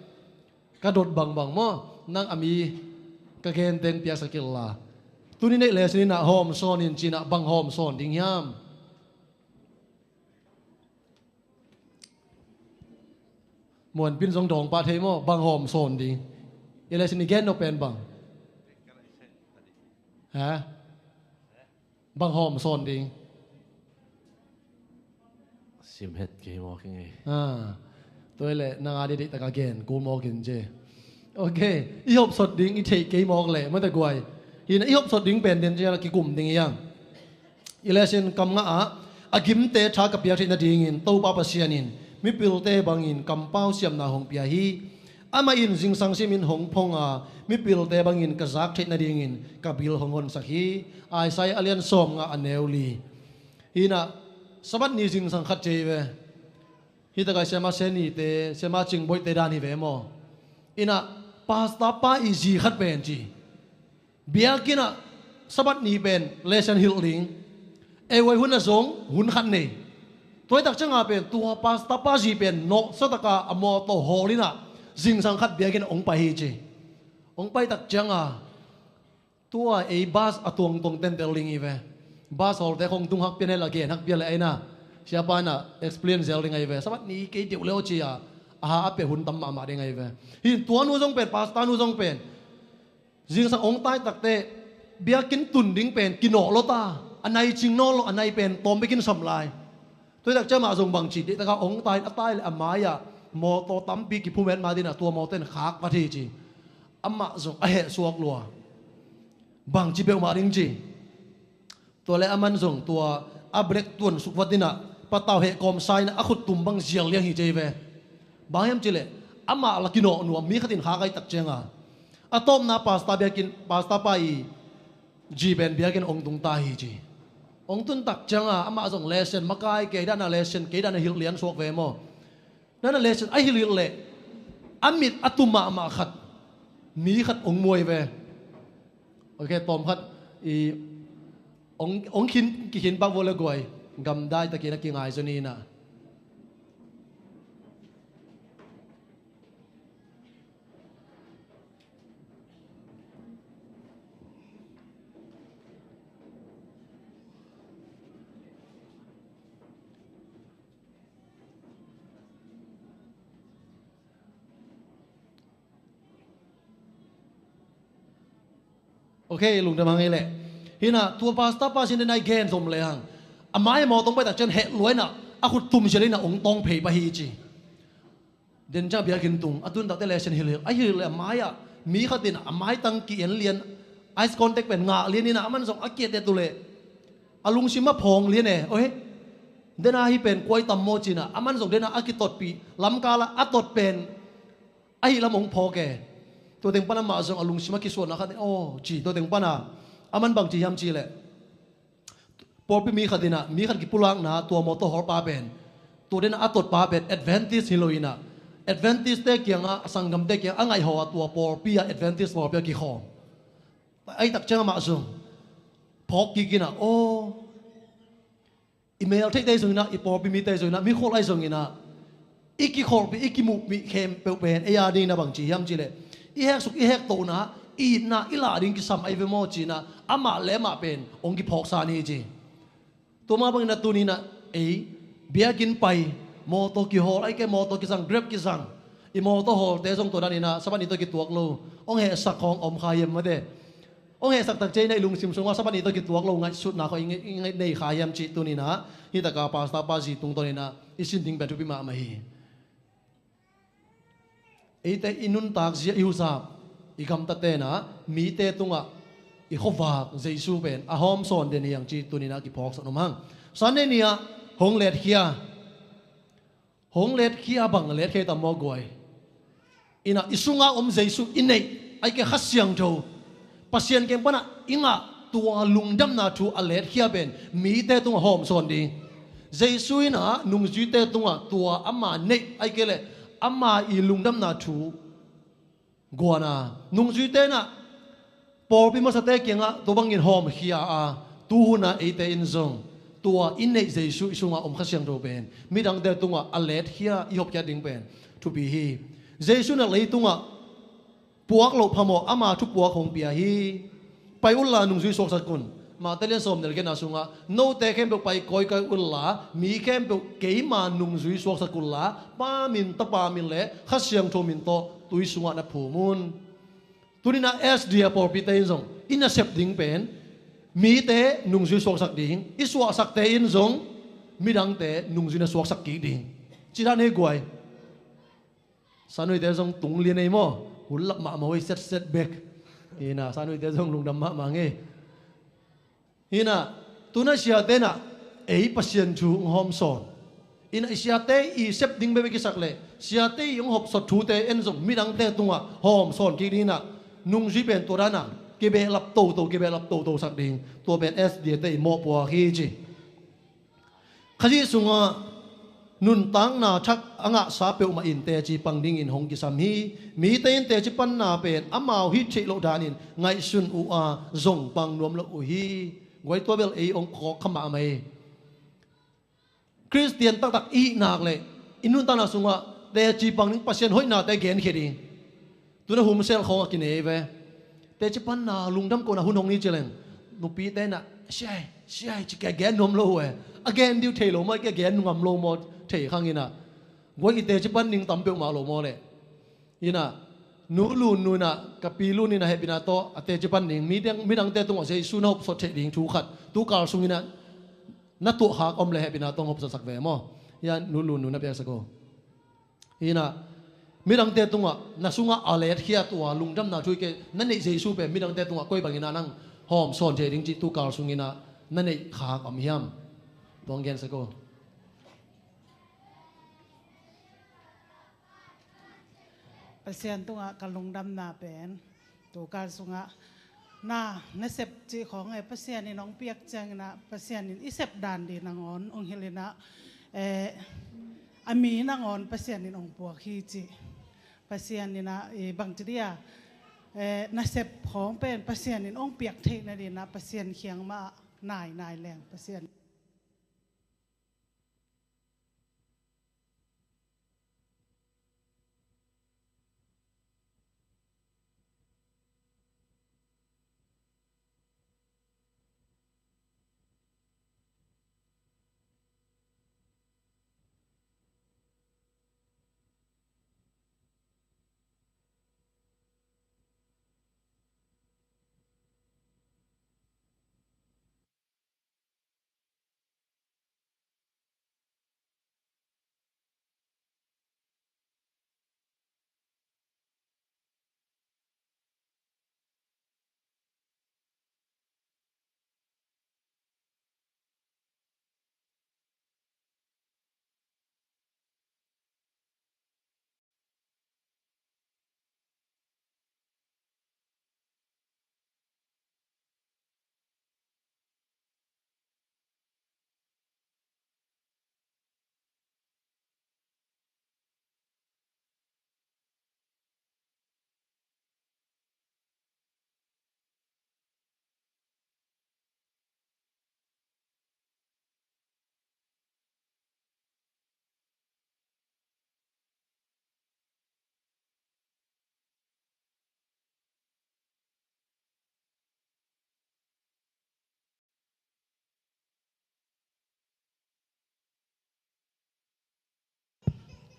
ka dot bangbang maw, nang a mi ka genteng piaksak inla. Tuni neih lesson in ah hawm sawn in ci-in ah bang hawm sawn ding hiam? Muanpi in zong dawng pah thei maw, bang hawm sawn ding? I lesson i gen nop pen bang? Ha? Bang hawm sawn ding? Sim het kei mawk ing ei. Ah, tua hi leh nang a ding deih taka gen kul mawk in ci. Ok, i hopsot ding i theih kei mawk leh, mate guai. Hi in ah i hopsot ding pen den ci a kikum ding hi hang. I lesson kam nga ah, a gimte tha ka piak theih nadingin Topa Pasian in mipilte bangin kampau siamna hong pia hi. Amah in zingsang simin hong phong a, mipilte bangin ka zak theih nadingin ka bil hong honsak hi. Isaiah a lian sawm nga a neu li. Hi in ah Sabbath ni zingsang khat ci hi ve. Hi takah Siama Senite, Siama Cingboite dan hi ve maw. Hi in ah pastor pa i zi khat pen ci, biakinn ah Sabbath ni pen lesson hilh ding. Ei huai hun ah zong hun khat nei. Tua hi tak ciangah pen tua pastor pa zi pen nawhsa taka a mawtaw hawl in ah zingsang khat biakinn ah hong pai hi ci. Hong pai tak ciangah tua ei bus a tuangtuang tentel ding hi ve. Bus hawlte khong tung hak pian hel a gen hak pian le aina, siapa in ah explain zel ding ahi ve. Sabbath ni kei deuh leu ci a, a ha a pia hun tam mahmah ding ahi ve. Hi in tua nu zong pen, pastor nu zong pen zingsang hong tai takte biakinn tun ding pen kinawh lo ta, a nai cing nawn lo, a nai pen tawm bekin sam lai. Tua hi tak ciang amah zong bang ci, deih taka hong tai in a tai le a mai-ah mawtaw tampi kiphum et mah ding in ah tua mawtaw in khak vat hi ci. Amah zong a heh suak lua, bang ci peuhmah ding ci. Tua le aman zong tua a brake tuan suk vat in ah patau heh kawmsa in ah a khut tum bang zial liang hi ci hi ve. Bang hiam cih leh amah la kinawh nuam, mi khat in khak ahih tak ciangah a tawpna pastor biakinn, pastor pa i zi pen biakinn hong tung ta hi ci. Hong tun tak ciangah amah zong lesson makai, kei dan a lesson, kei dan a hilh lian suak ve maw. Dan a lesson a hilh hilh leh a mit a tu mahmah khat, mi khat hong muai ve. Ok, tawm khat i hong, hong khin, kikhin pak vua le guai, gamdai takin a kingai zaw ni in ah. Ok, lungdam hang ei leh. Hi in ah tua pastor pa sin den a i gen zom le hang, a mai mawtaw hong pai tak ciang heh lua in ah a khut tum zial in ah hong tawng phei pah hi ci. Den ciang biakinn tung a tun takte lesson hilh hilh, a hilh leh a mai-ah mi khat in a maitang ki-en lian, eye contact pen ngah lian in ah aman zong a kiat et uh leh a lungsim a phawng lian e. Oi, den a hi pen kuai tam maw ci in ah aman zong den a a kitotpih lamkal ah a tot pen ahi lam hong phawk e. Tua teng pan amah zong a lungsim a kisuanna khat e, aw ci. Tua teng pan a aman bang ci hiam cih leh, pawlpi mi khat in ah mi khat kipulakna tua mawtaw hawlpa pen Tua den a totpa pen Adventist hi lo inah, Adventist te kiangah, a sanggamte kiangah a ngaih haw a, tua pawlpi ah Adventist pawlpi ah kikhawm. Ai tak ciang amah zong phawk kik inah, aw, i mel theihte zong inah, i pawlpi mite zong inah, mi khual ai zong inah, i kikholhpih, i kimuhpih khempeuh pen ei a ding inah bang ci hiam cih leh, i heksuk i hektohna, i itna i lah ding kisam ahi ve maw ci inah, amah le amah pen hong kiphawksa ni ci. Tua mah bangin a tuni inah ei biakinn pai, mawtaw kihawl, ahih kei leh mawtaw kizang, Grab kizang, i mawtaw hawlte zong tua dan inah Sabbath ni tawh kituak lo, hong hehsak khawng om kha hiam mate. Hong hehsak tak ciang inah i lungsim sungah Sabbath ni tawh kituak lo ngaihsutna khawng i nei kha hiam cih tuni inah hih taka pastor pa zi tungtawn inah i sin ding pen thupi mahmah hi. Eite i nuntak zia, i huzap, i gamtate inah mite tungah i khuavak Jesu pen a hawmsawn den hi hang cih tuni inah kiphawksak nuam hang. Sunday ni-ah hong letkhia, hong letkhia bang letkhia tam maw guai? Inah i sungah om Jesu i neih, ahih kei leh Kha Siangtho, Pasian kiang panah i ngah tua lungdamna thu a letkhia pen mite tungah hawmsawn ding. Jesu inah nungzuite tungah tua ama neih, ahih kei leh ama i lungdamna thu guan a, nungzuite inah pawlpi masate kiangah tua bangin hawmkhia a, tuhun ah eite in zong tua i neih Jesu, i sungah om Kha Siangtho pen midangte tungah a letkhia, i hopkhiat ding pen thupi hi. Jesu inah leitungah puak loh phamawh ama thupuak hong pia hi. Pai unla nungzui suaksak un. Mate lian sawm, neu giatna sungah, note khempeuh pai kawikawi unla mi khempeuh keima nungzui suaksak unla, Pa min, Tapa min le Kha Siangtho min tawh tui sungah na phum un. Tuni inah S D A pawlpite in zong i nasep ding pen mite nungzui suaksak ding, i suahsakte in zong midangte nungzui na suaksak kik ding. Ci dan hi guai. Sanuite zong tung lian ei maw? Hun lap mahmah ei, setset bek. Inah sanuite zong lungdam mahmah ngei. Inah tuna siate inah ei Pasian thu hong hawmsawn. Inah i siate i sep ding bekbek i sak leh siate i hong hopsawn thute en zong midangte tungah hawmsawn kik ding inah nungzui pen tua dan a kibehlap toto, kibehlap toto sak ding. Tua pen S D A te i mawhpuak hi ci. Khazih sungah nuntakna thak a ngahsa peuhmah in teci pang dingin hong kisam hi. Mite in teci panna pen amau hih theih loh danin ngaihsun uh a, zong pang nuam lo uh hi. Guai, tua bel ei hong kawk kha mahmah hi. Khristian taktak i hih nak leh i nuntakna sungah teci pang ding, Pasian hoihnate genkhia ding. Tuna home cell khawng a kinei ve. Teci panna lungdam kohna hun hong ni ci leng, nupite inah, "Sia e, sia e," ci kei a gen nuam lo uh e. A gen ding uh thei lo maw, a gen ngam lo maw, thei khang inah. Guai, i teci pan ding tam peuhmah lo maw leh. Inah Nu Lun nu inah, ka pi Lun inah hehpihna tawh a teci pan ding, midang, midangte tungah Jesu na hopsawn theih ding thu khat tu kal sung inah na tuahkhak om leh hehpihna tawh hong hopsawnsak ve maw. Hia Nu Lun nu na piaksak uh. Inah midangte tungah na sungah a letkhia tua lungdamna thu, ahih kei leh na neih Jesu pen midangte tungah koi bangin ah nang hawmsawn thei ding cih tu kal sung inah na neih khak om hiam? Tua hong gensak uh. Pasian tungah ka lungdamna pen tu kal sungah na, nasep cih khawng e, Pasian in hong piak ciang inah Pasian in i sep dan ding nangawn hong hilh inah, eh, a mi nangawn Pasian in hong puak hi cih. Pasian inah, eh, bangci dia, eh, nasep khawng pen Pasian in hong piak theihna ding inah Pasian kiang mah nainai leng Pasian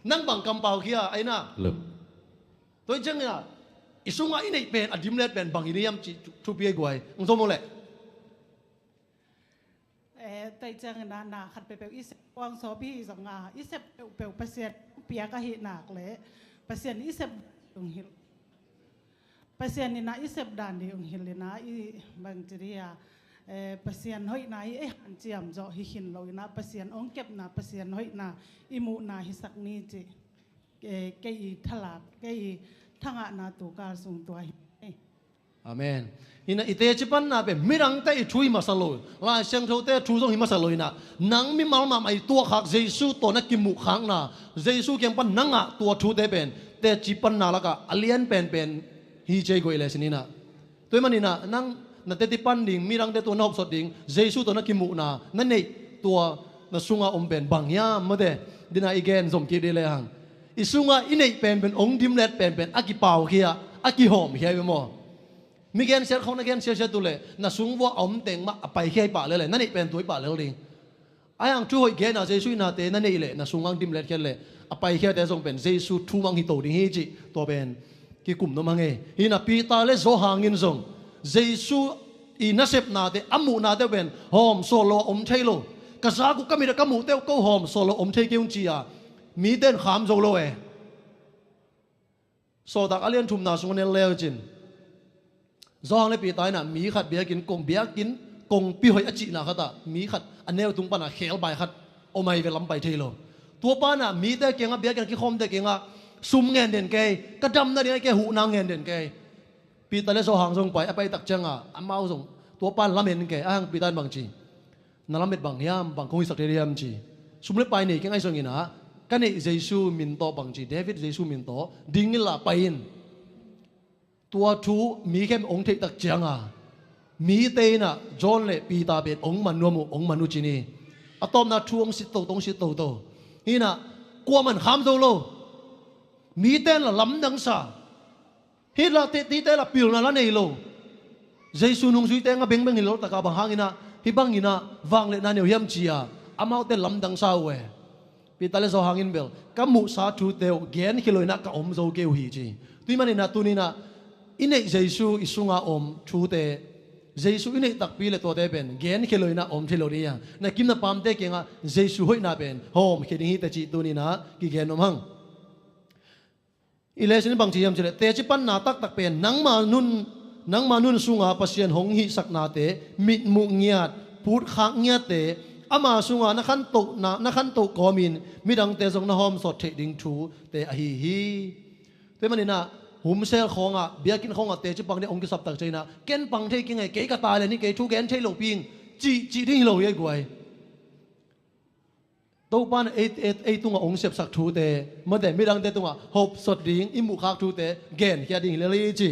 Nang bang kampau khia, ai na. Lep. Tua ciangin ah, i sungah i neih pen, a dimlet pen bang hi hiam cih thupi ei guai. Ang zom uh leh. Eh, tua ciangin ah, na khat peuhpeuh i sep kuang sawpi hi zong a, i sep peuhpeuh Pasian piak ahi nak leh, Pasian i sep dong hilh. Pasian in ah i sep dan ding hong hilh in ah, i bangci dih a, eh, Pasian hoihna i ei hanciam zawh hi khin lo in ah, Pasian hong kepna, Pasian hoihna i muhna hisak ni cih, eh, kei i thalak, kei i thangahna tu kal sung tua hi. Amen. Hi na, i teci panna pen midangte i thu hi masa lo, Lai Siangthote thu zong hi masa lo hi na, nang mimal mahmah i tuahkhak Jesu tawh na kimuhkhakna, Jesu kiang pan na ngah tua thute pen teci panna lakah a lian penpen hi ci ei guai leh sin hi na. Tua ahih manin ah, nang na teci pan ding, midangte tungah na hopsot ding, Jesu tawh na kimuhna, na neih tua na sungah om pen bang hiam, mate, dina i gen zom kik dih lehang, i sungah i neih penpen, hong dimlet penpen a kipaukhia, a kihawmkhia hi ve maw. Mi gensiat khawng na gensiatsiat uh leh, na sung vuah a om teng mah a paikhia hi pah lel e, na neih pen tua hi pah lel ding. Ahi hang thu hoih gen a, Jesu itnate na neih leh, na sung hong dimlet khiat leh, a paikhiate zong pen Jesu thu mang hi to ding hi cih tua pen kikum nuam hang e. Hi na, Peter le Johan in zong Jesu i nasepnate, a muhnate uh pen hawmsawl lo a om thei lo. Ka zak uh, ka mit ah ka muhte uh ko hawmsawl lo a om thei kei un ci a, mite in kham zo lo e. Sawltak a lian thumna sung a en le uh cin, Johan le Peter in ah mi khat biakinn kong, biakinn kongpi hoih a cihna khat ah mi khat a neu tung pan a khelbai khat om ahi ve, lam pai thei lo. Tua pan ah mite kiangah, biakinn a kikhawmte kiangah, sum ngen den kei, ka dam nading a kei huhna ngen den kei. Peter le Johan zong pai, a pai tak ciangah amau zong tua pan lamen kei, ahi hang Peter in bang ci? Na lamet bang hiam, bang kong hisak thei hiam ci. Sum le pai nei keng ahi zongin ah, ka neih Jesu min tawh bang ci, David Jesu min tawh ding inla pai in. Tua thu mi khempeuh hong theih tak ciangin, mite in ah John le Peter pen hong man nuam uh, hong man uh ci ni. A tawpna thu hong sit toto, hong sit toto. Hi na, kuaman kham zo lo. Mite in la lamdang sa. Hih la te, tite la pilna la nei lo. Jesu nungzuite nga bengbeng hi lo taka bang hangin ah, hih bangin ah vangliatna nei uh hiam ci a, amaute lamdang sa uh e. Peter le Johan in bel, ka muhsa thute uh genkhia lo in ah ka om zo kei uh hi ci. Tua ahih manin ah tuni in ah i neih Jesu i sunga om thute, Jesu i neih takpi le tuate pen genkhia lo in ah om thei lo ding hi hang. Na kim na pamte kiangah Jesu hoihna pen hawmkhia ding hi teh cih tuni in ah kigen nuam hang. I lesson in bang ci hiam cih leh, teci panna taktak pen nangma nun, nangma nun sunga Pasian hong hihsaknate, mitmuh ngiat, putkhak ngiatte, ama sunga na khantohna, na khantoh kawmin midangte zong na hawmsawt theih ding thute ahi hi. Tua ahih manin ah, homsel khawngah, biakinn khawngah teci pang ding hong kisap tak ciangin ah, ken pang thei keng e, kei ka talent hi, kei thu gen thei lo ping, cih, cih ding hi lo hi ei guai. Topa in ei, ei, ei tungah hong sepsak thute, mate midangte tungah hopsot ding, i muhkhak thute genkhia ding hi lel hi ci.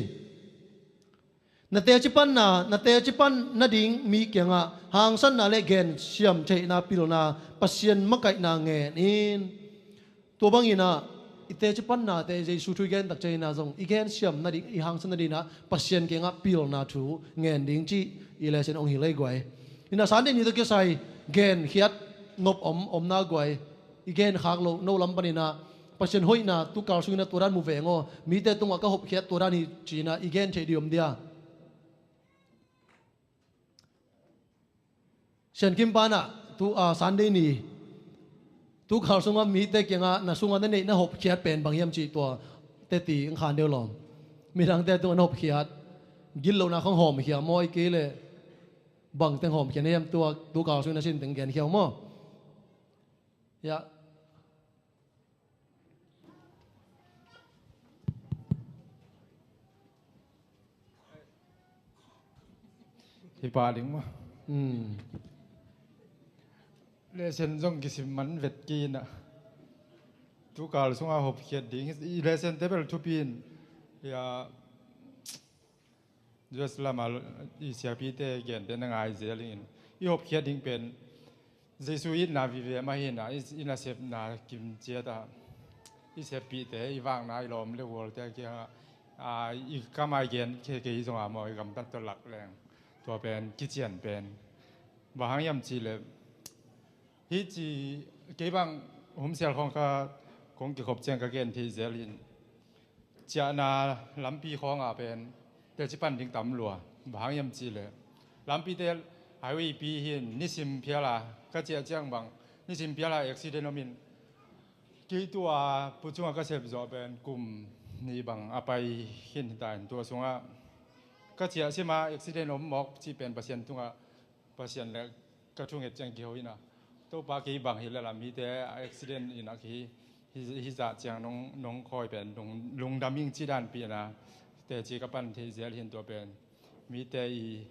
Na teci panna, na teci pan nading mi kiangah hangsanna le gensiam theihna pilna, Pasian makaihna ngen in. Tua bangin ah, i teci pannate Jesu thu i gen tak ciangin ah zong, i gensiam nading, i hangsan nading ah Pasian kiangah pilna thu ngen ding cih i lesson hong hi lei guai. Hi na, Sunday ni tawh kisai genkhiat nop om, om na guai. I genkhak loh, no lam panin ah, Pasian hoihna tu kal sungin ah tua dan mu veng aw, mite tungah ka hopkhiat tua dan hi ci-in ah i gen theih ding om dia. Sian Kim pa in ah, tu, ah, Sunday ni, tu kal sungah mite kiangah, na sungah na neih na hopkhiat pen bang hiam cih tua teci hong khan deuh lawm. Midangte tungah na hopkhiat, gitlohna khawng hawmkhia maw, ahih kei leh bang teng hawmkhia na hiam, tua, tu kal sungin na sin teng genkhia uh maw. Ya. Hi pah ding maw. Hmm. Lesson zong kisim man vet kei in ah, tu kal sungah hopkhiat ding, i lesson te bel thupi in, ya, U S lamah i siapite gente na ngai zel in, i hopkhiat ding pen Jesu itna vive mah hi in ah, i, i nasepna kim ciat ah, i seppihte, i vakna, i lawm le gualte kiangah, a, i kam a i gen kei, kei zong a maw, i gamtat tawh lak leng, tua pen kician pen. Bang hang hiam cih leh, hih ci, kei bang homsel khawng ka kong kikhop ciang ka gen thei zel hi. Ciahna lampi khawngah pen teci pan ding tam lua. Bang hang hiam cihleh lampite, highway pi hi-in nisim phial a ka ciah ciang bang, nisim phial a accident om in, kei tua pu cungah ka sep zawh pen kum nih bang a pai khin hi ta in, tua sungah ka ciah sim a accident om mawk cih pen Pasian tungah, Pasian le ka thunget ciang kiho hi-in ah, Topa, kei bang hi lel a mite a accident in a kihi hi, hi zah ciang nong, nong khawi pen lung, lungdam ing ci dan pi-in ah teci ka pan thei zel hi-in, tua pen mite i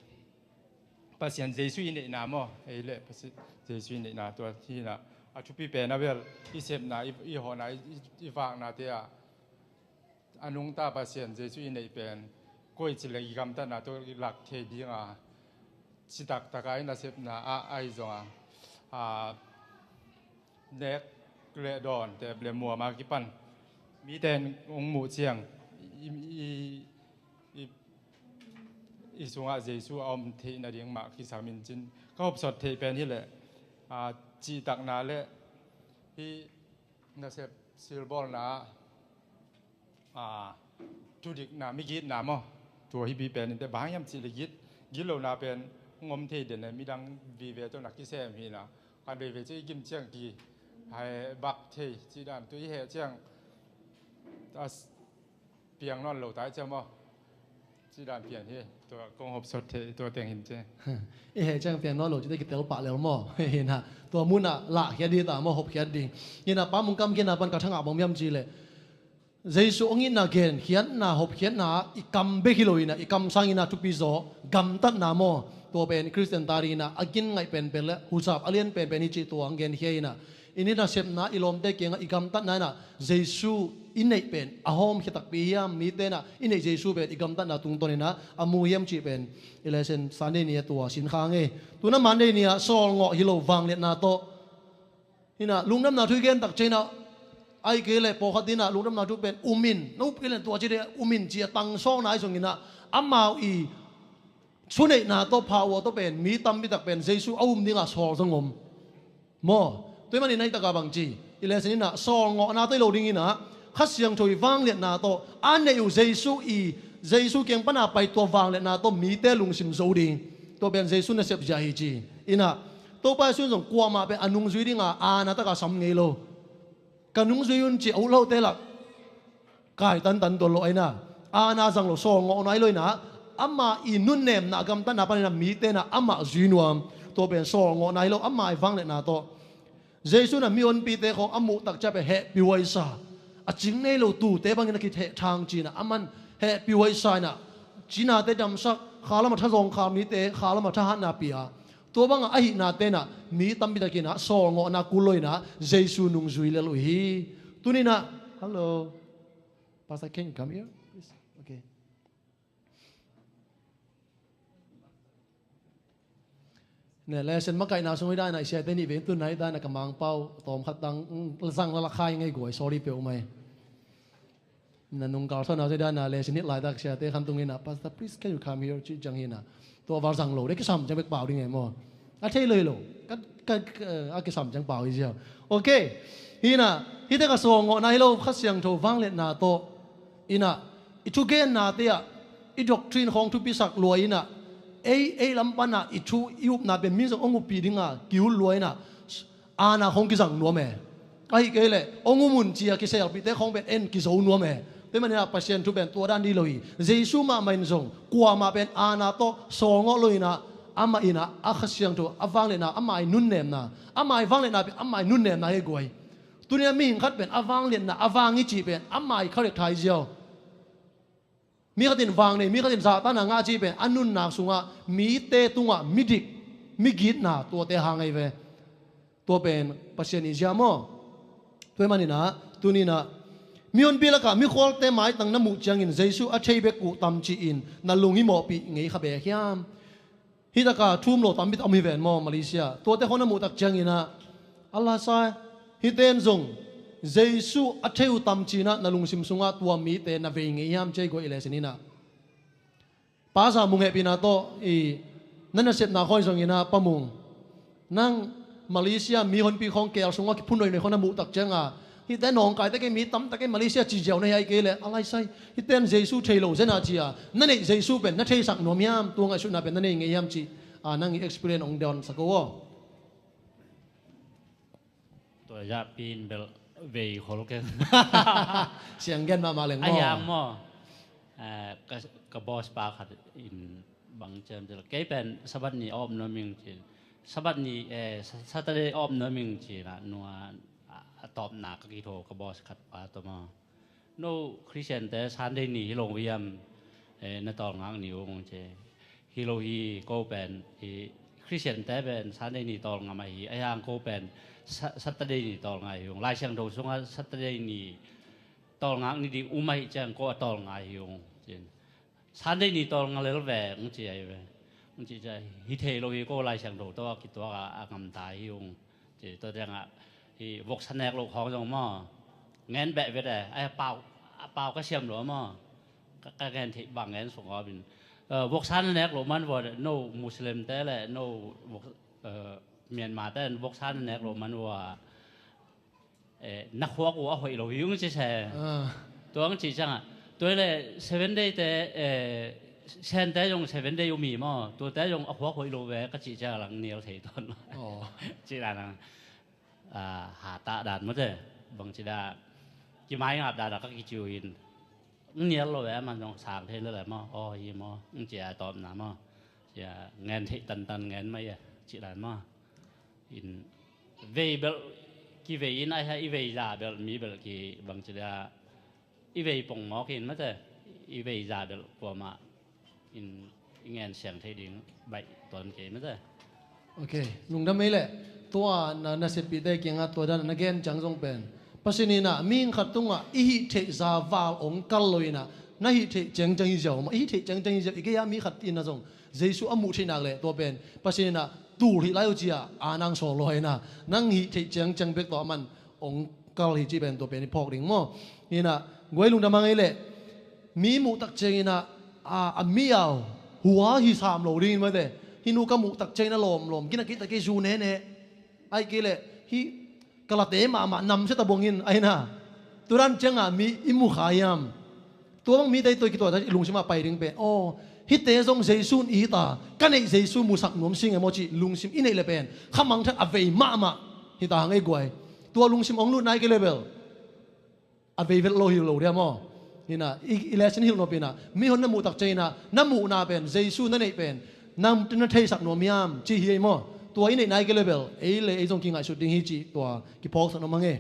Pasian Jesu i neihna maw, ei le Pasi-, Jesu i neihna tua hi-in ah, a thupi pen a bel i sepna, i, i hawhna, i, i, i vaknate ah a nungta Pasian Jesu i neih pen koi ci le i gamtatna tawh i lak thei ding a, citak taka i nasepna ah ahi zong a, a, nek le dawn, tep le muam a kipan mite in hong muh ciang i, i, i, i sungah Jesu a om theih nading mah kisam in cin ka hopsot theih pen hi leh, a, cihtakna le hih nasep silbawlna ah, a, thudikna, migitna maw, tua hi pi pen in te, bang hang hiam cihleh git, gitlona pen hong om thei den e, midang vive tawh na kisem hi-in ah, kan veivei ciang i gim ciang ki, hai, bak thei ci dan, tua i heh ciang a, piang nawn lo tai ciang maw, ci dan pian hi. Tua kong hopsot thei, tua teng hi-in ci. I heh ciang piang nawn lo ci te kitel pah lel maw. Hi-in ah tua munah lahkhiat ding ta maw, hopkhiat ding. Hi-in ah Pa Mung kam khiatna pan ka thangah bang hiam cihleh Jesu hong itna, genkhiatna, hopkhiatna i kam bek hi lo-in ah, i kamsang in ah thupi zaw gamtatna maw, tua pen Khristian ta ding in ah a gin ngaih penpen le husap a lian penpen hi cih tua hong genkhia in ah, i nasepna, i lawmte kiangah i gamtatna in ah Jesu i neih pen a hawmkhia takpi hiam, mite in ah i neih Jesu pen i gamtatna tungtawn in ah a mu hiam cih pen i lesson Sunday ni a tua sin kha ing e. Tu-in ah Monday ni ah sawlngawh hi lo, vangliatna tawh hi-in ah lungdamna thu i gen tak ciangin ah, ahih kei leh pawlkhat in ah lungdamna thu pen um in, na up kei leh tua ci ding, um in ci a tangsawkna ahi zongin ah, amau i thuneihna tawh, power tawh pen mi tampi tak pen Jesu a um dingah sawl zong om maw. Tua ahih manin ah hih takah bang ci, i lesson in ah sawlngawhna tawh hi lo dingin ah, Kha Siangtho i vangliatna tawh, a neih uh Jesu i, Jesu kiang pan a pai tua vangliatna tawh mite lungsim zo ding, tua pen Jesu nasep zia hi ci. In ah Topa Jesu in zong kuamah pen a nungzui ding a, aana tak a sam ngei lo. Ka nungzui un ci a, ut lote lak kai tantan tuan lo ahi-in ah, aana zang lo, sawlngawhna hi lo-in ah, ama i nunnemna, gamtatna panin ah mite in ah amah zui nuam. Tua pen sawlngawhna hi lo, ama i vangliatna tawh. Jesu in ah mihonpite khawng a muh tak ciang pen hehpihhuai sa, a cing nei lo tuute bangin a kithehthang ci-in ah, aman hehpihhuai sa in ah, cinate damsak, kha lamah thazawng khak mite kha lamah thahatna pia, tua bangah a hihnate in ah mi tampi tak in ah sawlngawhna kul lo-in ah Jesu nungzui lel uh hi. Tuni-in ah, hello. Pastor, can you come here, please? Okay. Ne, lesson makaihna sung hi dan a, i siate nih vei tun na hi dan a, ka Mangpau tawm khat tang, mm, zang la la khai ngei guai, sorry peuhmah hi. Na nung kal thon a, dan a lesson hih laitak siate khan tung in a, "Pastor, please, can you come here?" ci ciang hi in a, tua val zang lo, de kisam ciang bek pau ding e maw. A thei lo hi lo, ka, ka, ka, a kisam ciang pau hi ziau. Ok, hi in a, hihte ka sawlngawhna hi lo, Kha Siangtho vangliatna tawh, in a, i thugennate ah, i doctrine khawng thupisak lua in a, ei, ei lam pan a, i thu, i upna pen mi zong hong uppi ding a, ki-ut lua in a, aana khawng kizang nuam e. Ahih kei leh, hong um un ci a kiselpihte khawng pen en kizo nuam e. Tua ahih manin a Pasian thu pen tua dan ding lo hi. Jesu mahmah in zong, kuamah pen aana tawh sawlngawh lo in a, amah in a, a Kha Siangtho, a vangliatna, ama i nunnemna, ama i vangliatna pen, ama i nunnemna hi guai. Tuni a mihing khat pen, a vangliatna, a vang i cih pen, ama i character hi ziau. Mi khat in vang nei, mi khat in zahtakna ngah cih pen, a nunnak sungah, mite tungah, midik, migitna, tuate hang ahi ve. Tua pen, Pasian i zia maw. Tua ahih manin a, tuni in a, mihonpi lakah, mikhualte maitang na muh ciangin, Jesu a thei bek uh tam ci-in, na lunghimawhpih ngei kha bek hiam. Hih taka thu um lo tampi tak om hi ven maw, Malaysia. Tuate khawng na muh tak ciangin a, a lasa, hihte in zong, Jesu a thei uh tam ci-in a, na lungsim sungah tua mite na vei ngei hiam ci a i guai lesson in a. Pa Za Mung hehpihna tawh, i, na nasepna khawng hi zongin a, Pa Mung. Nang Malaysia mihonpi khawng keel sungah kiphun nuainoi khawng na muh tak ciang a, Hihte nawngkaite kei mi tamtak kei Malaysia ci ziau na hi ai kei leh a laisai. Hihte in Jesu thei lo zen a ci a, na neih Jesu pen na theisak nuam hiam? Tua ngaihsutna pen na nei ngei hiam cih a, nang i experience ong dawnsak o aw. Tua zahpi in bel vei khol keng. Siang gen mahmah leng maw? A hiang maw? Eh, ka, ka boss pa khat in bang ciam cil kei pen Sabbath ni a om nuam ing ci. Sabbath ni, eh, Sa-, Saturday a om nuam ing ci na nua a, a tawpna ka kitho ka boss khat pa tawh maw. No Christian te Sunday ni hi lo hiam, eh, na tawlngak ni ung ci. Hi lo hi ko pen, i Christian te pen Sunday ni tawlngam ahi, a hiang ko pen Sa-, Saturday ni tawlngak hi ung. Lai Siangtho sungah Saturday ni tawlngak ni ding um ahi ciang ko a tawlngak hi ung. Cin. Sunday ni tawlnga lel ve, ung ci ai ve. Ung ci cia, hi thei lo hi ko Lai Siangtho tawh a kituak a, a ngamta hi ung. Ci tua tiangah, hi voksa nek lo khawng zong maw. Ngen beh vet e, ai pau, a pau ka siam lo maw. Ka, ka ngen theih bang ngen sung awpin. Eh, voksa na nek lo man vua, no Muslim te le, no vok-, eh, Myanmar te voksa na nek lo man vua. Eh, na khuak uh a hoih lo hi ung ci se. Ah. Tua ang ci ciangah. Tua le Seven Day te, eh, Sen te zong Seven Day uh mi maw. Tua te zong a khuak hoih lo ve ka ci ciangah lang nial thei tuan. Oh. Ci dan ang. Ah, ha ta dan maw te. Bang ci da. Ki mai ngap dan a ka ki ciu in. Nial lo ve man zong sang thei le le maw. Oh, hi maw. Ci a tawpna maw. Ci a ngen thei tan tan ngen mai a. Ci dan maw. In vei belh, kivei in ai ha, i vei za belh, mi belh ki bang ci lia, i vei pong mawk in mate, i vei za belh kuamah in i ngen siang thei ding baih tuan kei mate. Ok, lungdam ei leh, tua na, na sepite kiangah tua dan na gen ciang zong pen. Pasian in ah, mi khat tungah, i hih theih za val ong kal lo in ah, na hih theih ciangciang hi ziau mah, i hih theih ciangciang hi ziau, i gei ah mi khat in ah zong, Jesu a muh theih nak leh, tua pen, Pasian in ah, tul hih lai uh ci-a, a nang sawl lua in ah, nang hih theih ciangciang bek tawh a man ong kal hi cih pen tua pen i phawk ding maw? Hi in ah, guai lungdam hang ei leh, mi muh tak ciangin ah, a, a mi au, hua hi sam lo dingin mate, hih nu ka muh tak ciangin ah lawmlawm, gina kei tak kei zu nene, ai kei leh, hih ka late mahmah namsia ta buangin, ai na, tua dan ciangah mi i mu kha hiam? Tua bang mite i tua i kituah ta i lungsim ah pai ding pen. Aw, hihte zong Jesu in i hita, ka neih Jesu musak nuam sing e maw cih lungsim i neih le pen. Khamang thak a vei mahmah hita hang ei guai. Tua lungsim ong lut nai kei le bel. A vei vet lo hi lo dia maw. Hina, i, i lesson hilh nop ina. Mi hon na muh tak ciangina, na muhna pen, Jesu na neih pen. Na, na theisak nuam hiam, ci hi ei maw. Tua i neih nai kei le bel. Ei le ei zong kingaihsut ding hi cih tua kiphawksak nuam hang e.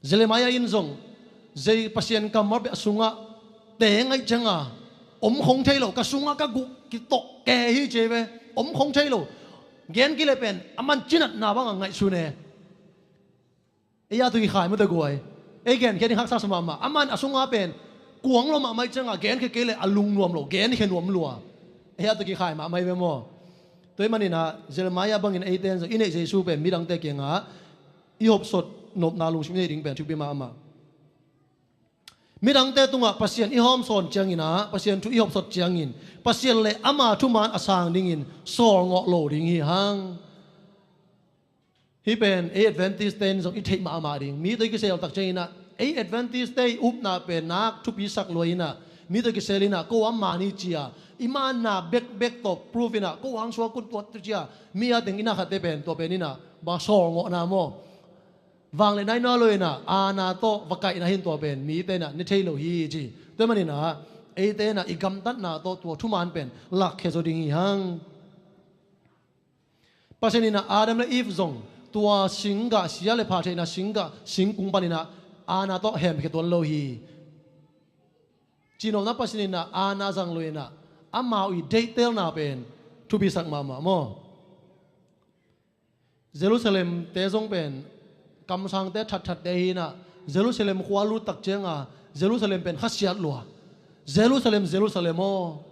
Jeremiah in zong, zei Pasian kammal beh a sungah, teng aih cianga, om khong thei lo, ka sungah ka guh kitok ke hi ci ve, om khong thei lo. Gen kile pen, a man cinatna bangah ngaihsun e. Ei a tu kikhai mate guai. Ei genkhia ding haksa sa mahmah. A man a sungah pen, kuang lo mahmah aih cianga, genkhia kei le a lungnuam lo, genkhia nuam lua. Ei a tu kikhai mahmah hi ve maw. Tua ahih maninah, Jeremiah bangin eite in zong, i neih Jesu pen, midangte kiangah, i hopsot nopna lungsim i nei ding pen thupi mahmah. Midangte tungah Pasian i hawmsawn cianginah, Pasian thu i hopsot ciangin, Pasian le ama thuman a sang dingin sawlngawh lo ding hi hang. Hih pen ei Adventist te in zong i theih mahmah ding. Mi tawh i kisel tak cianginah, ei Adventist te i upna pen nak thupisak lua inah, mi tawh i kisel inah, ko a mani cia, i manna bekbek tawh proof inah, ko hang suak kun tuat tu cia, mi a teng inah khatte pen, tua pen inah, ba sawlngawhna maw. Vang le nai naw lo inah, aana tawh va kaihna hin tua pen, mite inah, ne thei lo hi ci. Tua maninah, eite inah, i gamtatna tawh tua thuman pen, lakkhia zaw ding hi hang. Pasian inah, Adam le Eve zong, tua singgah, sia le pha theihna singgah, singkung paninah, aana tawh hemkhia tuan lo hi. Cinopna Pasian inah, aana zang lo inah, amau i deihtelna pen, thupisak mahmah maw. Jerusalem te zong pen, kamsangte thatthat te hinah, Jerusalem khua lut tak cianga, Jerusalem pen khasiat lua. Jerusalem, Jerusalem aw.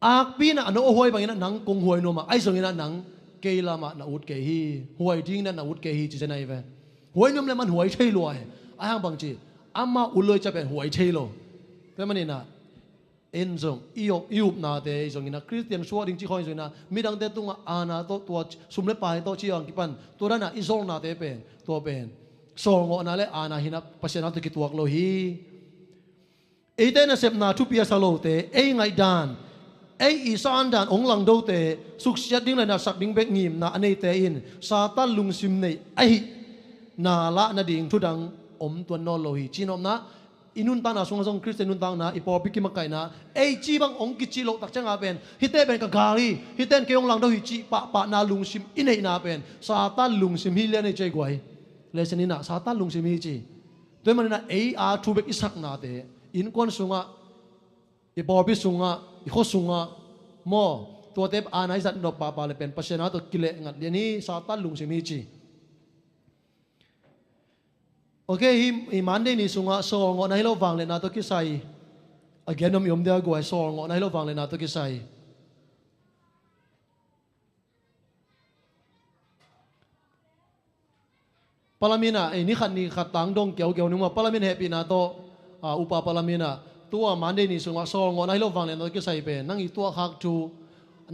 Akpi inah a no a huai banginah nang kong huai nuamah, ahi zonginah nang kei lamah na ut kei hi, huai dinginah na ut kei hi, ci zen ahi ve. Huai nuam le man huai thei lua hi, ahi hang bang ci, amah ut loi cia pen huai thei lo. Tua maninah, en zong, i up, i upnate, i zonginah, Khristian suak ding ci khawng i zonginah, midangte tungah aana tawh tua, sum le pai tawh ci ang kipan, tua danah i zolnate pen, tua pen. sawlngawhna le aana hinah Pasian a tawh kituak lo hi. Eite nasepna thupi a sa lote, ei ngaihdan, ei i san dan hong langdote suksiat ding le natsak ding bek ngimna a neite in Satan lungsim nei ahihna lah nading thudang om tuan nawn lo hi. Cinopna, i nuntakna sungah zong Khristian nuntakna, i pawlpi kimakaihna, ei ci bang hong kici loh tak cianga pen, hihte pen ka gal hi, hihte in kei hong langdo hi cih pahpahna lungsim i neihna pen Satan lungsim hi lian ei cei guai. Lesen inah Satan lungsim hi ci. Tua hi maninah ei a thu bek i saknate, innkuan sungah, i pawlpi sungah, i khua sungah maw, tuate aana i zat nop pahpah le pen Pasian a tawh kileh ngat lian hi, Satan lungsim hi ci. Ok, hih i Monday ni sungah sawlngawhna hi lo vangliatna tawh kisai a gen om i om dia guai, sawlngawhna hi lo vangliatna tawh kisai. Palamin ah, eh, ni khat ni khat tang dong kiaukiau ni maw, Palamin hehpihna tawh, ah, upa Palamin ah, tua Monday ni sungah sawlngawhna hi lo vangliatna tawh kisai pen nang i tuahkhak thu,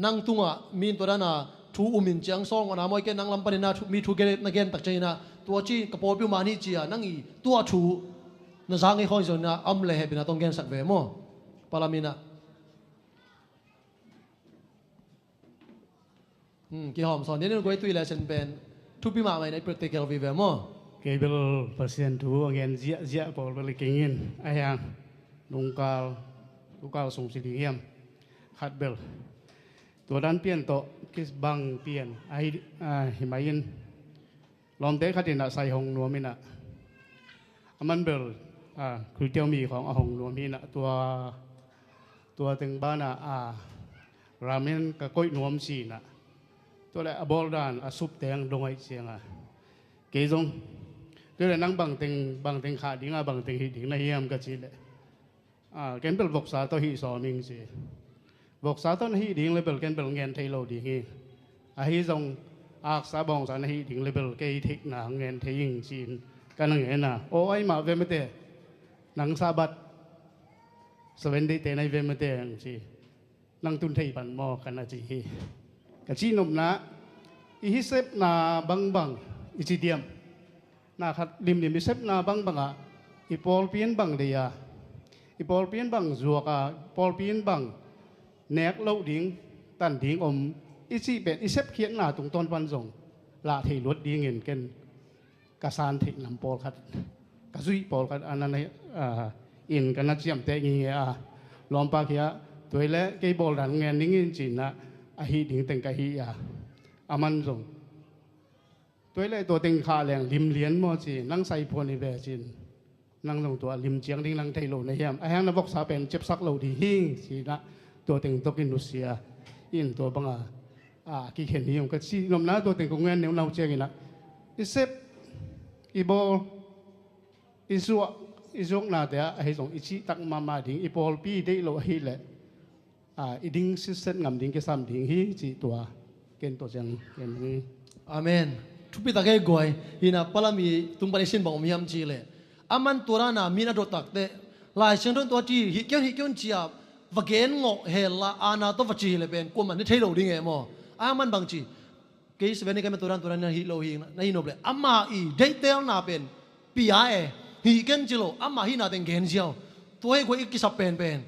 nang tungah mi in tua dana thu um in ciang sawlngawhna maw, i ken nang lam panin na thu, mi thu gen, na gen tak cianginah tua ci ka pawlpi um a ni cia nang i tuah thu na za ngei khawng hi zongin ah, a om le hehpihna tawh hong gensak ve maw, Palamin ah. Hmm, kihawm sawn ding in guai, tui le sen pen thupi mahmah in a i practical vive maw? Kei bel Pasian thu a ngen ziahziah pawl bel i keng in, a hiang lungkal, lungkal sung ci ding hiam? Khat bel tua dan pian tawh kibang pian ahi, ah, hi mai in. Lawmte khat inah sai hong nuam inah, a man bel, ah, khuitiau mi khawng a hong nuam hi inah, tua, tua teng banah, ah, ramen ka koih nuam ci inah, tua le a bawl dan a sup teng dong aih cianga kei zong tua le nang bangteng, bangteng khah dinga bangteng hih ding na hiam ka cih leh, ah, ken bel voksa tawh hih sawm ing ci. Voksa tawh na hih ding le bel ken bel ngen thei lo ding hi. Ahi zong aksa bawngsa na hih ding le bel kei theihna ngen thei ing ci-in ka na ngen a, aw ai mah ve mate, nang Sabbath Seven Day te na hi ve mate ang ci. Nang tun thei pan maw ka na ci hi. Ka cihnopna, i hisepna bangbang i ci diam? Na khat limlim i sepna bangbangah i pawlpi in bang deih a, i pawlpi in bang zuak a, pawlpi in bang nek loh ding, tan ding om i cih pen i sepkhiatna tungtawn pan zong lah thei luat dingin ken ka san theih nam pawlkhat, ka zuih pawlkhat a na, ah, in ka na ciamteh ngingei a, lawmpa khia, tua hi leh kei bawl dan ngen ning in ci-in ah, a hih ding teng ka hih a, a man zong tua hi leh tua teng khah leng lim lian maw ci, nang sai phuan hi ve ci-in, nang zong tua lim ciang ding nang thei lo na hiam? A hiang na voksa pen ciapsak lo ding hi ci-in ah, tua teng tawh kinusia in tua banga, ah, kikhen hi ung ka cihnopna, tua teng kong ngen neunau ciangin ah, i sep, i bawl, i zuak, i zuaknate ah ahi zong i cihtak mahmah ding, i pawlpi deih lo ahih leh, ah, i ding sitset ngam ding kisam ding hi cih tua ken tua ciang ken hi. Amen. Thupi tak hi guai. Hi inah Palam i tung pan i sin bang om hiam cih leh, a man tua dana mi na dot takteh Lai Siangtho in tua ci, hih kei un, hih kei un ci-a va gen ngawh hela, aana tawh va ci hi leh pen kuamah ne thei lo ding e maw? A man bang ci, kei Seven Day ka hih man tua dan, tua dan na hih lo hi, na hih nop leh amah i deihtelna pen pia e, hih ken ci lo, amah hihna teng gen ziau. Tua hi guai i kisap penpen.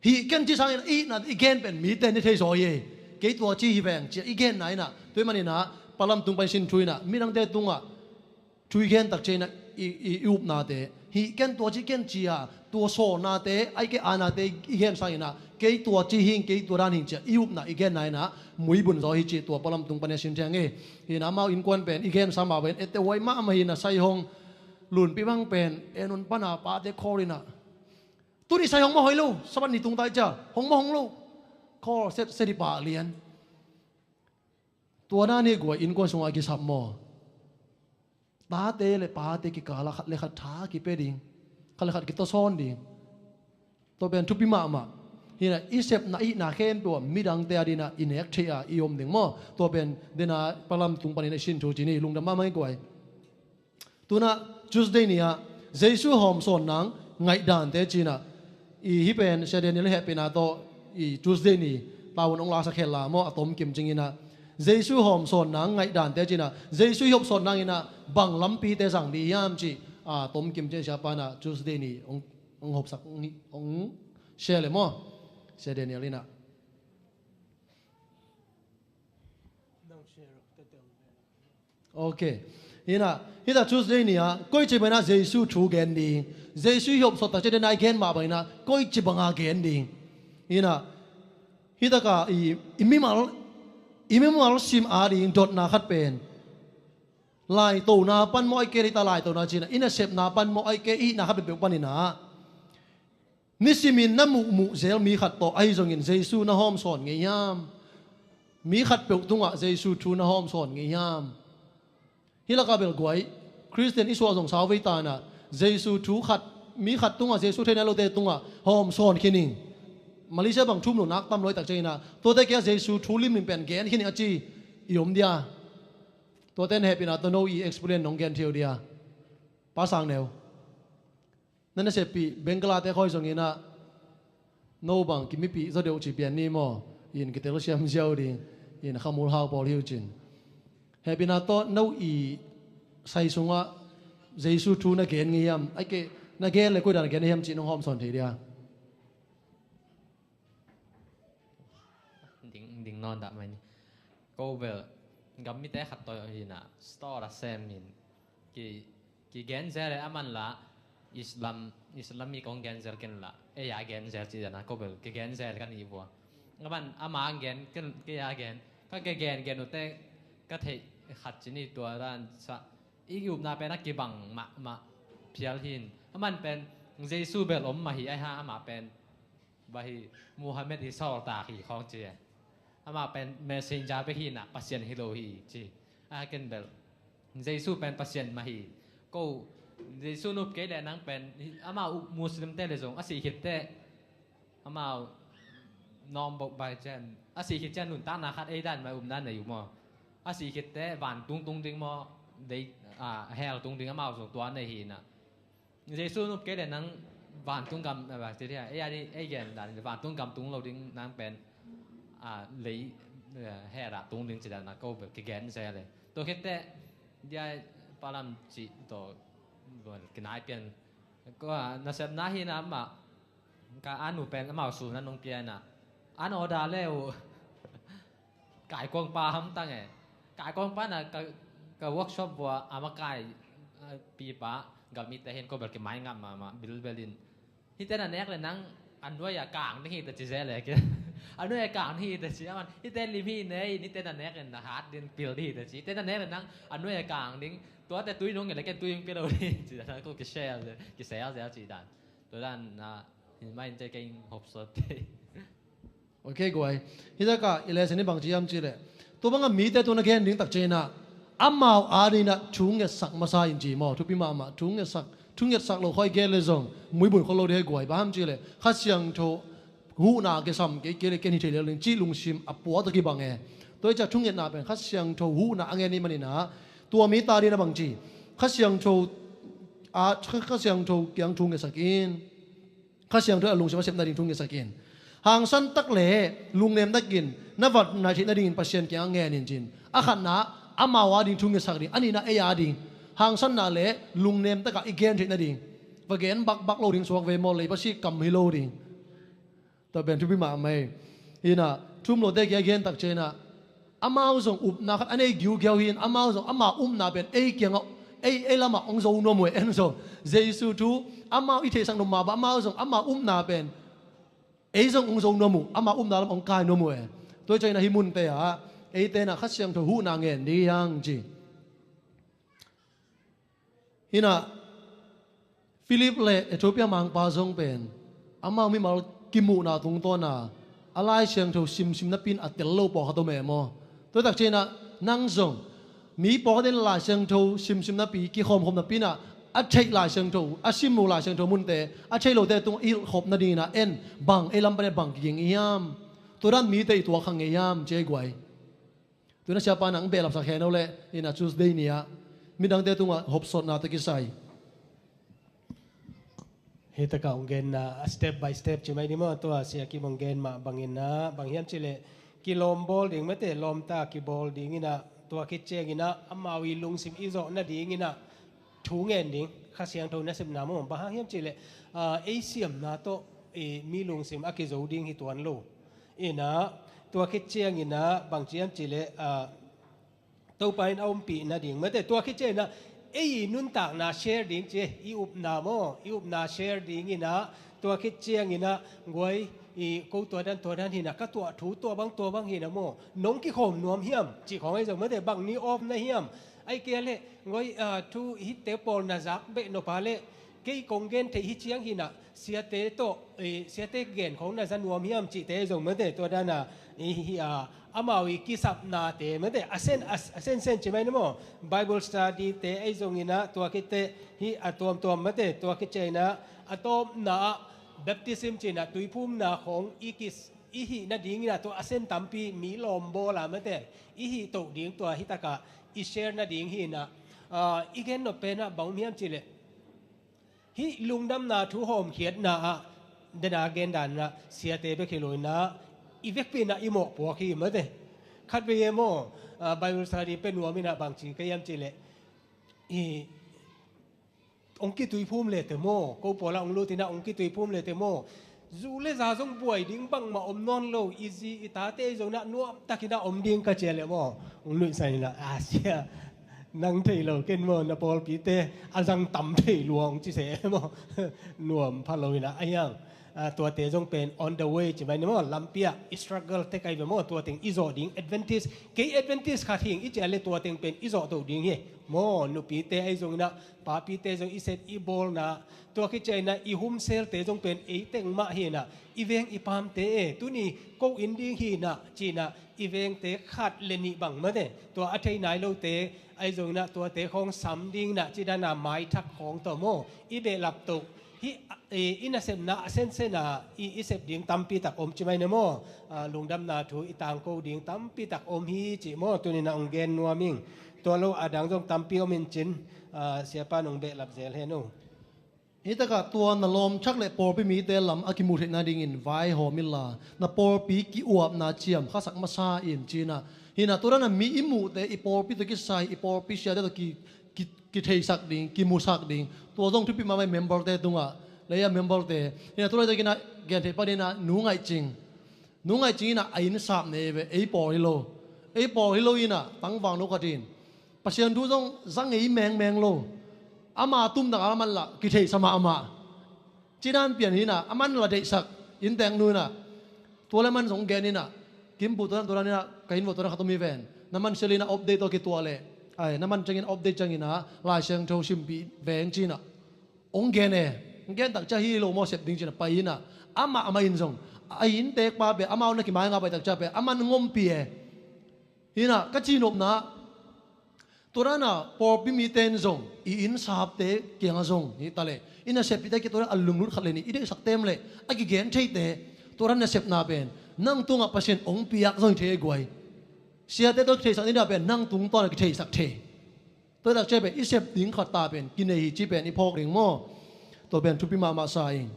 Hih ken ci sangin i hihna i gen pen mite ne thei zaw hi e. Kei tua ci hi veng ci-a i genna inah, tua hi maninah Palam tung pan i sin thu inah midangte tungah thu i gen tak cianginah i, i, i upnate, hih ken tua ci ken ci-a, tua sawnate, ahih kei leh aanate i gen sanginah, kei tua ci hing, kei tua dan hing ci-a i upna i genna inah muibun zaw hi cih tua Palam tung pan i sin thiang hi. Hi inah amau innkuan pen i gensa mah pen etteh huai mahmah hi inah, sai hong lunpi bang pen en un pana pate khawl inah, tuni sai hong mawh hoi lo, Sabbath ni tung ta hi cia, hong mawh hong lo. Khawl set set hi pah lian. Tua dan hi guai, innkuan sungah a kisap maw? Tate le pate kikalah khat le khat tha kipia ding, khat le khat kitawsawn ding. Tua pen thupi mahmah. Hi inah i sepna, i hihna khempeuh ah midangte a dinah i nek theih a i om ding maw? Tua pen dena Palam tung panin i sin thu ci ni, lungdam mahmah hi guai. Tunah Tuesday ni-ah Jesu hawmsawn nang ngaihdante cinah, i hih pen Sia Daniel hehpihna tawh i Tuesday ni tavuan hong laksak hela maw, a tom kim cinginah, Jesu hawmsawnna ngaihdan te cinah, Jesu i hawmsawnna inah bang lampite zang dih hiam cih, a, tomkim cin siapa inah Tuesday ni hong, hong hopsak, hong, hong share le maw? Sia Daniel inah. Ok. Inah, hita Tuesday ni-ah, koici bang inah Jesu thu gen ding. Jesu i hawmsawt tak ciang dena i gen mah bang inah, koici banga gen ding. Inah, Hi taka i, i mimal, i mimal sim ading dotna khat pen, laitona pan maw ai ke, hita laitona cina, i nasepna pan maw ai ke, i hihna khat peuhpeuh paninah, nisimin na muhmuh zel mi khat tawh ahi zongin Jesu na hawmsawn ngei hiam? Mi khat peuh tungah Jesu thu na hawmsawn ngei hiam? Hi lakah bel guai, Khristian i suah zong sau vei tanah, Jesu thu khat, mi khat tungah, Jesu thei nai lote tungah hawmsawn khin ing. Malaysia bang thu um lo nak tam lo i tak cianginah, tuate kia Jesu thu limlim pen gen khin ing a ci i om dia. Tuate na hehpihna tawh no i experience nong gen thei uh dia. Pa Sang Neu. Na naseppih Bengala te khawi zonginah, no bang kimipih zaw deuh ci pian ni maw? In kitel siam ziau ding, in khamul hau pawl hi uh cin. Hehpihna tawh no i sai sungah Jesu thu na gen ngei hiam? Ai ke, na gen le koidan na gen hiam cih nong hawmsawn thei dia. Ding, ding nawn dah mai ni. Ko bel, gam mite khat tawh hinah, store a sem in, ki, ki gen zel e, aman la, Islam, Islamic kong gen zel ken la, ei a gen zel ci dana, ko bel, ki gen zel kan hi bua. Aman, ama gen, ken, kei a gen, ka ke gen, gen ute, ka theih khat ci ni tua dan sa, i upna pen a kibang mah, mah, phial hin. Aman pen, Jesu bel om mah hi, ai ha, ama pen, Bang hi, Muhammad hi sawltak hi khawng ci e. Amah pen messenger bek hi na, Pasian hi lo hi ci. A ken bel, Jesu pen Pasian mah hi. Ko, Jesu nup kei le nang pen, amah uh Muslim te le zong, a sih khit teh, amah uh nawm bok bai cian, a sih khit cian nuntakna khat ei dan mah um dan nei uh maw. A sih khit teh, vantung tung ding maw, dei, a, hell tung ding amah uh zong tua nei hi na. Jesu nup kei le nang vantung gam, a, bang ci dia, ei a di, ei gen dan, vantung gam tung lo ding nang pen, a, lei, a, hell ah tung ding ci dan na ko bel kigen se le. Tua khit teh, dia palam ci to, bel kinai pian. Ko, a, nasepna hi na mah, ka anu pen, amau su na nung pian na. An order le uh. Kaikuangpa hamtang e. Kaikuangpa na ka, ka workshop vua a makai, a, pipa, gam ite hin ko bel kimai ngam mahmah, bilbel in. Hite na nek le nang a nuai a kang ding hi ta ci ze le ke. A nuai a kang ding hi ta ci aman. Hite lim hi nei, hite na nek le na hat ding pil ding hi ta ci. Hite na nek le nang a nuai a kang ding. Tuate tui nung le ken tui nung pil lo ding ci dan ko kisel ze, kisel ze ci dan. Tua dan na, hin mai in te keng hop sot te. Ok, guai. Hi takah i lesson hi bang ci hiam cih leh, tua bangah mite tungah na gen ding tak ciangin ah, amau adingin ah thu ngetsak masa in ci maw, thupi mahmah, thu ngetsak, thu ngetsak lo khawng i gen leh zong muibun khol lo ding hi guai, bang hiam cih leh Kha Siangtho huhna kisam kei, kei leh ken hi thei lel ding cih lungsim a puak tawh kibang e. Tua hi ciah thu ngetna pen Kha Siangtho huhna a ngen ahih manin ah, tua mite adingin ah bang ci, Kha Siangtho, a, Kha, Kha Siangtho kiang thu ngetsak in. Kha Siangtho in a lungsim a sep nading thu ngetsak in. Hangsan tak leh lungnem takin na va nai theih nadingin Pasian kiangah ngen in ci-in. A khatna, amau ading thu ngetsak ding. A nihna, ei ading. Hangsanna leh lungnem takah i gen theih nading. Va gen bakbak lo ding suak ve maw, lei Pasian kam hi lo ding. Tua pen thupi mahmah hi. Hi-in ah, thu um lote kiang gen tak ciangin ah, amau zong upna khat a nei giugiau hi-in, amau zong ama upna pen ei kiangah, ei, ei lamah hong zo nuam uh e, en zong. Jesu thu, amau i theihsak nop mah bang, amau zong ama upna pen ei zong hong zo nuam uh, ama upna lamah hong kai nuam uh e. Tua hi ciangin ah hih munte ah, eite in ah Kha Siangtho huhna ngen ding hi hang ci. Hi-in ah, Philip leh Ethiopia mangpa zong pen, amau mimal kimuhna tungtawn a, a Lai Siangtho simsim napi in a tel lo pawlkhat om e maw. Tua tak ciangin ah, nang zong, mi pawlkhat in Lai Siangtho simsim napi, kikhawmkhawm napi in ah, a theih Lai Siangtho, a sim lo Lai Siangtho munte, a theih lote tungah i hilhkhop nadingin ah, en bang, ei lam pan bang kiging i hiam. Tua dan mite i tuak kha ngei hiam, ci hi guai. Tu-in ah siapa in hong behlapsak hen o leh, hi-in ah Tuesday ni-ah midangte tungah hopsawnna tawh kisai. Hi takah hong genna, a step by step ci mai ni maw, tua Sia Kim hong gen mah bangin ah, bang hiam cih leh, Kilawmbawl ding mate, lawmta kibawl dinginah, tua khit cianginah amau i lungsim i zawh nadinginah thu ngen ding. Kha Siangtho nasepna maw, bang hang hiam cihleh, ah, ei siamna tawh i mi lungsim a kizo ding hi tuan lo. Inah tua khit cianginah bang ci hiam cihleh, ah, Topa in a ompih nading mate, tua khit cianginah ei i nuntakna share ding ci, i upna maw, i upna share dinginah, tua khit cianginah guai, i ko tua dan tua dan hinah ka tuah thu tua bang tua bang hinah maw, nong kikhawm nuam hiam cih khawng ahi zong mate, bang ni off na hiam? Ai kei leh guai, ah, thu hitte pawl na zak beh nop a leh kei kong gen theih hi ciang hinah siate tawh, eh, siate gen khawng na za nuam hiam cihte zong mate, tua dana i hi a, amau i kisapnate mate, a sen, a, a sensen ci mai ni maw, Bible study te ahi zonginah tua khitte hi a tuamtuam mate, tua khit cianginah a tawpna ah baptism cinah tuiphumna khawng i kis, i hih nadinginah tua a sen tampi mi lawmbawla mate, i hih toh ding tua hitakah i share nading hinah, ah, i gen nop penah bang um hiam cihleh, hih lungdamna thu hawmkhiatna ah dena gendanah siate bek hi loinah i vekpinah i mawhpuak hi mate. Khatvei e maw, ah, Bible study pe nuaminah bangci ka hiam cihleh, i ong kituiphum lete maw, ko pawlah ong lutinah ong kituiphum lete maw, zu le za zong buai ding bangmah om nawn lo, i zi i tate i zonah nuamtakinah om ding ka cia leh maw, ong luihsaninah, a sia, nang thei lo ken maw, na pawlpite a zang tam thei luang ci se maw, nuam pha loinah a hiang. Ah, tuate zong pen on the way ci mai ni maw, lampi ah i struggle tek ahi ve maw, tua teng i zawh ding Adventist, kei Adventist khat hing i cia leh tua teng pen i zawh toh ding hi maw, nupite ahi zonginah papite zong i sep i bawlna, tua khit cianginah i humselte zong pen ei teng mah hinah, i veng i pamte e, tuni ko in ding hinah cinah i vengte khat le nih bang mate, tua a thei nai lote ahi zonginah tuate khawng sam dinginah cidana maithak khawng tawh maw, i behlap toh hih, eh, i nasepna a sensena i, i sep ding tampitak om ci mai ni maw, ah, lungdamna thu i tangko ding tampitak om hi cih maw, tuninah ong gen nuam ing. Tua lo adang zong tampi om in cin, ah, siapa nong behlap zel hen uh. Hitakah tua na lawmthak le pawlpi mite lam a kimuh theihna dingin vaihawm inla, na pawlpi ki-uapna ciam khasak masa in cinah. Hinah tua dana mi i muhte, i pawlpi tawh kisai, i pawlpi siate tawh ki, ki, kitheisak ding, kimusak ding. Tua zong thupi mahmah i memberte tungah, leia memberte. Hinah tua dana kinah gen theih paninah nu ngaihcing. Nu ngaihcing inah a innsap nei ve, ei pawl hi lo. Ei pawl hi lo inah tangvang lo khatin Pasian thu zong za ngei mengmeng lo. Ama tumtak a man lah kitheihsa mahmah. Cidan pian hinah a man la deihsak, innteek nu inah tua le man zong gen inah, Kimpu tua dan tua dan inah ka inn vuah tua dan khat om hi ven. Na man sial inah update tawh kituah leh, ai, na man ciangin update cianginah Lai Siangtho simpih veng cinah ong gen e. Ong gen tak cia hi lo maw, sep ding cinah pai inah amah amah in zong a innteek pa pen amau na kimainga pai tak cia pen a man ngompih e. Hinah ka cihnopna, tua dana pawlpi mite in zong i innsapte kiangah zong hi taleh i naseppihte ki tua dan a lunglut khat le nih i deihsak tem leh a kigen theite, tua dan nasepna pen nang tungah Pasian ong piak zong hi thei e guai. Siate tawh kitheisak ding dan pen nang tungtawn a kitheisak thei. Tua tak cia pen i sep ding khat ta pen kinei hi ci pen i phawk ding maw. Tua pen thupi mahmah sa ing.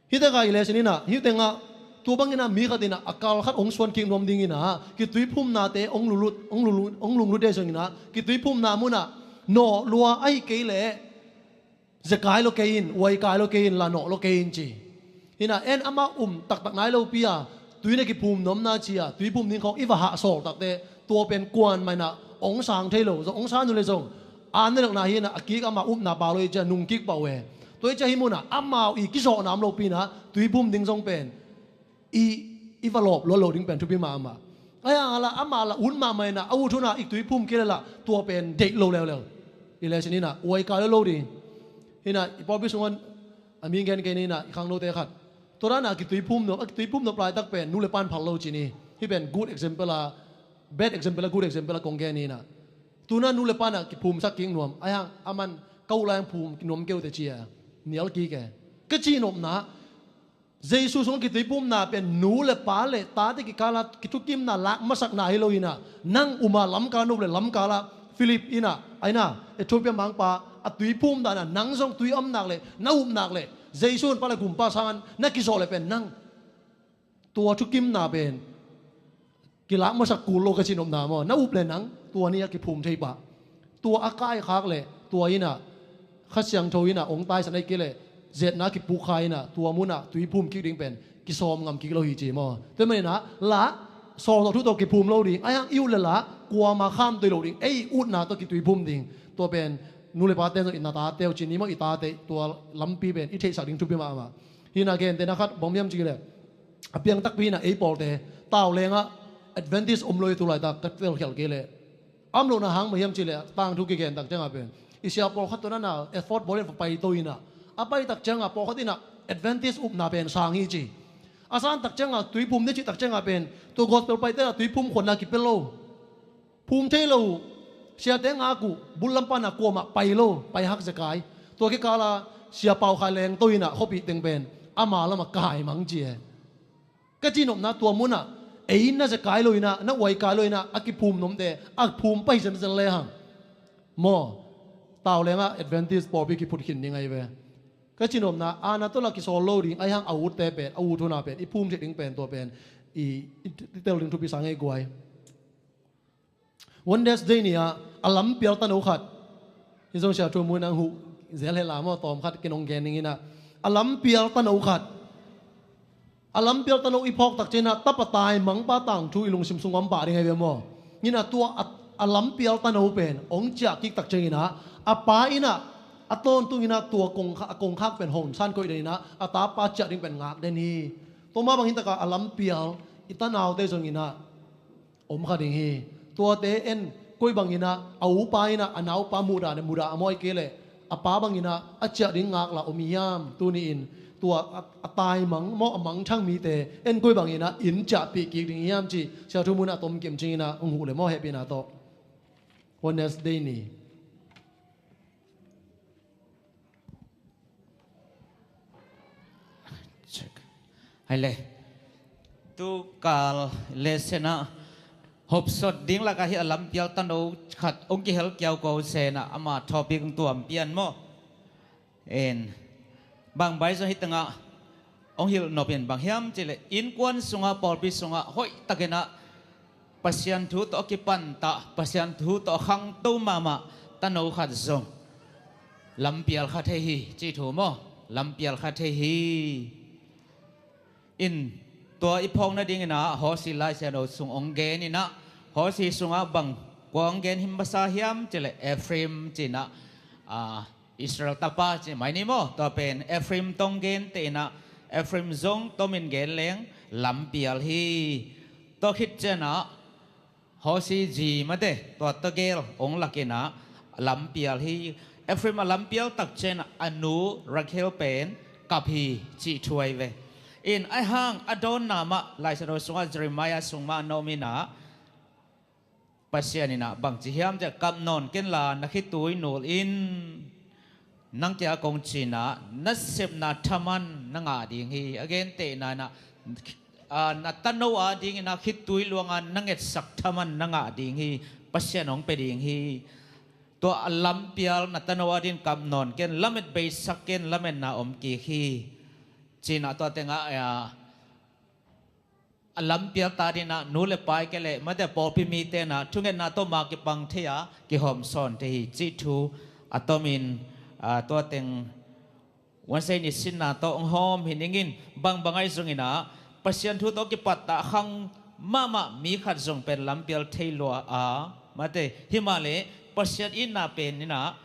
Hitakah i lesson inah, hih tengah tua banginah mi khat inah a kal khat hong suan kik nuam dinginah kituiphumnate hong lunglut, hong lunglut, hong lunglut dei zonginah kituiphumna munah nawh lua ahi kei leh zekai lo kei in, uaikai lo kei in, la nawh lo kei in ci. Hinah en amah um taktak nai lopi a tui na kiphum nuamna ci a tuiphum ding khawng i va hahsawl takte tua pen kuan mah inah hong sang thei lo, zong hong sang nu le zong an na lokna hinah a kik amah upna pau lo i cia nung kik pah uh e. Tua i cia hih munah amau i kizawhna om lopi inah tuiphum ding zong pen i, i va lawp luat lo ding pen thupi mahmah. Ai a la amah la ut mahmah inah a ut hunah i tuiphum kei le lah tua pen deih lo leuleu. I lesson inah uaikai lo lo ding. Hinah i pawlpi sungah a mi gen kei ni inah i khangnote khat tua danah a kituiphum nop, a kituiphum nop laitak pen nu le pan phal lo ci ni. Hih pen good example a, bad example a good example a kong gen ni inah. Tuna nu le panah kiphumsak kik nuam. Ai hang a man ka uh lai hang phum nuam kei uh teh ci a nial kik e. Ka cihnopna Jesu sungah kituiphumna pen nu le pa le tate kikala kithukimna lak masakna hi lo inah nang uma lamkal nop le lamkalah Philip inah a inah Ethiopia mangpa a tuiphum danah nang zong tui om nak le na up nak le Jesu in pa le gumpa sangan na kizawh le pen nang tua thukimna pen Kilak masak kul lo ka cih nopna maw? Na up le nang tua ni a kiphum thei pah. Tua a kaikhak le tua in ah Kha Siangtho in ah hong taisan ahih kei leh zetna kipuk kha in ah tua mun ah tuiphum kik ding pen kisawm ngam kik lo hi ci maw? Tua manin ah la sawlnawh thu tawh kiphum lo ding, ahi hang i ut le la kuama kham tui lo ding, ei utna tawh kituiphum ding. Tua pen nu le pate zong i na tate uh ci ni maw, i tate tua lampi pen i theihsak ding thupi mahmah. Hi in ah gentehna khat bang hiam cih leh a piang takpi in ah ei pawlte tau lengah Adventist om lo hi. Tu laitak ka telkhialh kei leh a om lohna hang bang hiam cih leh tangthu kigen tak ciangah pen i sia pawlkhat tawh na na effort bawl in va paito in ah a pai tak ciangah pawlkhat in ah Adventist upna pen sang hi ci. A san tak ciangah tuiphum ni cih tak ciangah pen tua gospel paite in ah tuiphum khuanna kipia lo. Phum thei lo uh, siate ngak uh, bul lam pan ah kuamah pai lo, pai hak zekai. Tua kikala sia Pau Khai Lengto in ah khuapih teng pen ama lamah kai mang ci e. Ka cih nopna tua mun ah ei na zekai lo in ah, na uaikai lo in ah a kiphum nomte a phum pai zenzen le hang maw? Tau lengah Adventist pawlpi kiphut khin ding ahi ve. Ka cih nopna a na tawh la kisawl lo ding, ahi hang a utte pen, a ut hun ah pen i phum theih ding pen tua pen i, i tel ding thupi sa ngei guai. Women's Day ni-ah a lampial tano khat, hi zong Sia Thu Mun in ah huh zel hela maw, tawm khat ken hong gen ning in ah, a lampial tano khat, a lampial tano i phawk tak ciangin ah tapa taimangpa tangthu i lungsim sung om pah ding ahi ve maw? Hi in ah tua a, a lampial tano pen hong ciah kik tak ciangin ah a pa in ah a tawntung in ah tua kongkha-, a kongkhak pen hong san koih den in ah a tapa ciah ding pen ngak den hi. Tua mah bangin takah a lampial i tanaute zong in ah om kha ding hi. Tuate en koi bangin ah a upa in ah a naupa muhdah le mudah a mawi kei leh a pa bangin ah a ciah ding ngaklah om i hiam? Tuni-in tua a, a taimang maw, a mangthang mite en koi bangin ah in ciahpih kik ding i hiam cih Sia Thu Mun in ah tomkim cingin ah hong huh le maw, hehpihna tawh. Women's Day ni. Check. Hai le. Tu kal le sena hopsot ding lakah hi a lampial tano khat hong kihel kiau ko sena ama topic hong tuam pian maw? En. Bang bai zong hi tengah hong hilh nop in bang hiam cih leh innkuan sungah, pawlpi sungah hoih takin ah Pasian thu tawh a kipan ta, Pasian thu tawh a khangto mahmah tano khat zong lampial kha thei hi, cih thu maw? Lampial kha thei hi. In tua i phawk nadingin ah Hosea Lai Siangtho sung hong gen in ah, Hosea sungah bang kua hong gen hi masa hiam cih leh Ephraim ci in ah, ah, Israel tapa cih mai ni maw? Tua pen Ephraim tawh hong genteh in ah, Ephraim zong tomin gen leng lampial hi. Tua khit ciangin ah Hosea zi mate, tua tawh gel hong lak in ah lampial hi. Ephraim a lampial tak ciangin ah a nu Rachel pen kap hi cih thu ahi ve. In ahi hang a dawnna mah Lai Siangtho sungah, Jeremiah sung mah na om in ah, Pasian in ah bang ci hiam cih leh, kap nawn ken la na khitui nul in, nang kiang kong ci in ah, na sepna thaman na ngah ding hi. A gentehna in ah, ah, na tano adingin ah khitui luanga na ngetsak thaman na ngah ding hi. Pasian hong pia ding hi. Tua a lampial na tano adingin kap nawn ken, lamet beisak ken, lametna om kik hi. Ci in ah tua tengah, ah, a lampial ta dingin ah nu le pa i kei leh mate pawlpi mite in ah thungetna tawh ma kipang thei a, kihawm sawn thei hi cih thu a tomin, ah, tua teng Wednesday ni sinna tawh hong hawm hi ning in, bangbang ahi zongin ah Pasian thu tawh kipat ta a khang mahmah mi khat zong pen lampial thei lua a, mate, hi mah leh Pasian itna pen in ah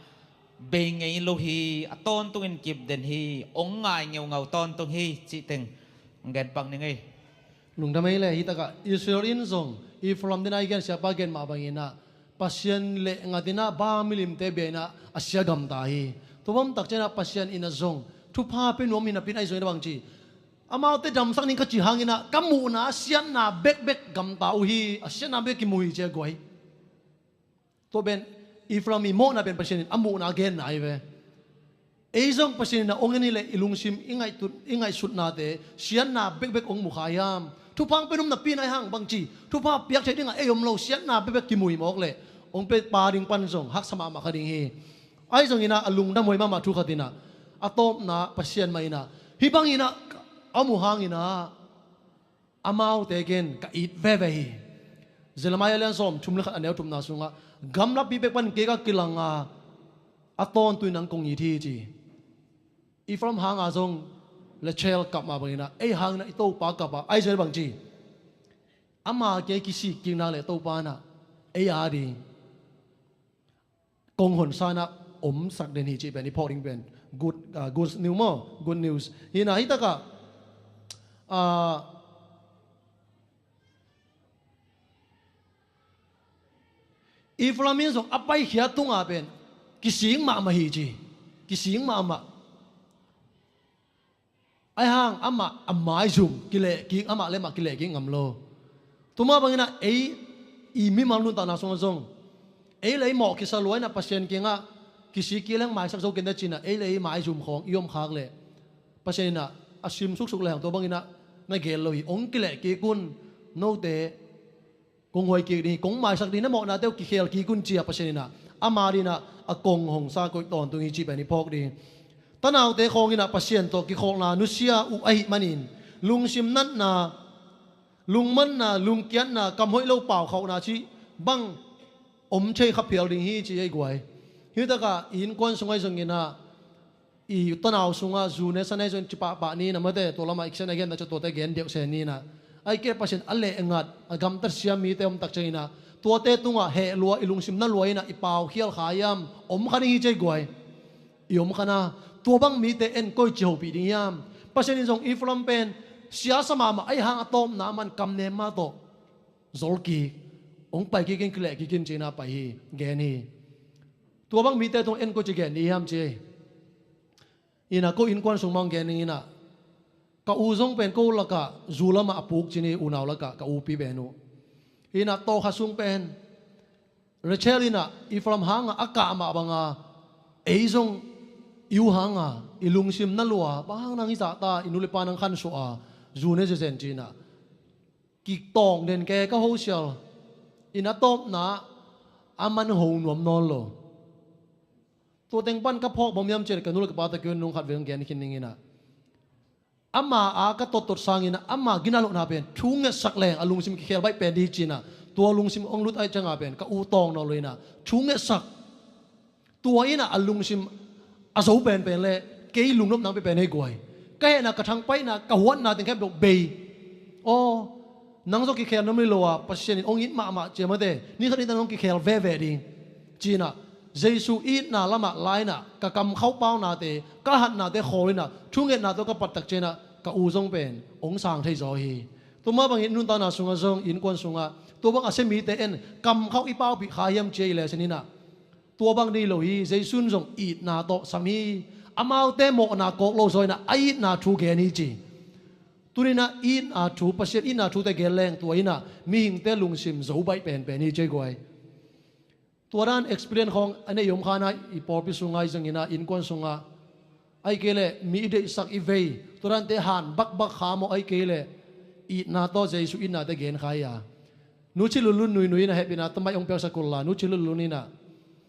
bei ngei lo hi, a tawntungin kip den hi, hong ngai ngeungau tawntung hi cih teng hong gen pak ning ei. Lungdam ei le. Hi takah Israel in zong Ephraim dena i gen siapa gen mah bangin ah Pasian leh ngat in ah Baal milimte bia in ah a sia gamta hi. Tua bang tak ciangin ah Pasian in ah zong thupha pia nuam hi napi in ahi zongin ah bang ci, amaute damsak ning ka cih hangin ah ka muhna siatna bekbek gamta uh hi, a siatna bek kimu hi ci a guai. Tua pen Ephraim i mawhna pen Pasian in a muhna genna ahi ve. Ei zong Pasian in a hong en hi leh i lungsim i ngaihsutnate siatna bekbek hong mu kha hiam? Thupha hong pia nuam napi in ahi hang bang ci, thupha piak theih dingah ei om lo, siatna bekbek kimu hi mawk leh hong pia pa ding pan zong haksa mahmah kha ding hi. Ahi zongin ah a lungdam huai mahmah thu khat in ah, a tawpna Pasian mah in ah hih bangin ah a mu hangin ah amaute ken ka it veve hi. Jeremiah lian sawm thum le khat a neu thumna sungah, gamlapi pek pan kei ka kilanga a tawntung in nang kong it hi ci. Ephraim hanga zong Rachel kap mah bangin ah ei hangin ah i Topa kap a, ahi zongin bang ci, ama kiang i kisik kikna le Topa in ah ei a ding kong hon sa in ah omsak den hi cih pen i phawk ding pen good, ah, good news maw, good news hi in ah. Hi takah, ah, Ephraim in zong a paikhia tungah pen kising mahmah hi ci. Kising mahmah. Ahi hang amah a maizum kileh kik, amah le amah kileh kik ngam lo. Tua mah bangin ah ei i mimal nuntakna sungah zong ei le ei mawh kisa lua in ah Pasian kiangah kisik kik leng maisak zo kei in ah ci in ah ei le ei maizum khawng i om khak leh Pasian in ah a sim suksuk leng tua bangin ah na gel lo hi. Hong kileh kik un, note kong huai kik ding hi, kong maisak ding hi, na mawhnate uh kikhel kik un ci a Pasian in ah ama dingin ah a kong hong sa koih tawntung hi cih pen i phawk ding hi. Tanaute khawng in ah Pasian tawh kikholhna nusia uh ahih manin lungsim natna, lungmanna, lungkiatna, kam hoih lo paukhauhna cih bang om thei kha phial ding hi ci ei guai. Hi takah i innkuan sungah zong in ah i tanau sungah zu ne sa ne zong in ci pahpah ni in ah, mate, tua lamah i kisen a gen ta ciah tuate gen deuh se ni in ah. Ahih kei leh Pasian a lehngat a gamtat siam mite om tak ciangin ah tuate tungah heh lua, i lungsim na lua in ah i paukhial kha hiam? Om kha ding hi ci ei guai. I om kha in ah tua bang mite en koici hopih ding hiam? Pasian in zong Ephraim pen siasa mahmah ahi hang a tawpna a man kamnem mah tawh zol kik, hong pai kik in, kileh kik in ci in ah pai hi, gen hi. Tua bang mite tungah en koici gen ding hiam ci ei. Hi in ah ko innkuan sung mah hong gen ning in ah, ka u zong pen ko lakah zu lamah a puk ci ni, unau lakah ka upi pen uh. Hi in ah tawkha sung pen Rachel in ah Ephraim hangah a kah mah banga ei zong i u hanga i lungsim na lua, bang hang nang hizah ta, i nu le pa nang khansuah a zu ne zenzen ci in ah kitawng den kei ka ho sial. In a tawpna a man ho nuam nawn lo. Tua teng pan ka phawk bang hiam cih leh ka nu le ka pa tawh kei un nung khat vei hong gen khin ning in ah, ama a ka tottot sangin ah ama gina lohna pen thu ngetsak leng a lungsim kikhel baih pen ding hi ci in ah, tua lungsim hong lut ahih ciangin pen ka u tawng nawn lo in ah thu ngetsak. Tua in ah a lungsim a zo penpen le kei lungnop nang penpen hei guai. Ka hehna, ka thangpaihna, ka huatna teng khempeuh bei. Aw, nang zong kikhel nuam hi lo a, Pasian in hong it mahmah ci a, mate, ni khat ni tan hong kikhel veve ding ci in ah, Jesu itna lamah la in ah ka kamkhauh paunate, ka hatnate khawl in ah thungetna tawh ka pattak ciangin ah ka u zong pen hong sang thei zaw hi. Tua mah bangin nuntakna sungah zong, innkuan sungah tua bang a sia mite en kamkhauh i paupih kha hiam ci a i leh sia in ah, tua bang ding hi lo hi. Jesu in zong itna tawh sam hi. Amaute mawhna kawk lo zaw in ah a itna thu gen hi ci. Tuni in ah itna thu, Pasian itna thute gen leng tua in ah mihingte lungsim zo baih penpen hi ci ei guai. Tua dan experience khawng a nei i om kha in ah, i pawlpi sungah, i zang in ah, innkuan sungah, ahih kei leh mi i deihsak i vei, tua dante han bakbak kha maw, ahih kei leh itna tawh Jesu itnate gen kha hi a. Nu Ci Lun Lun nuinui in ah hehpihna tawh mic hong piaksak kul la, Nu Ci Lun Lun in ah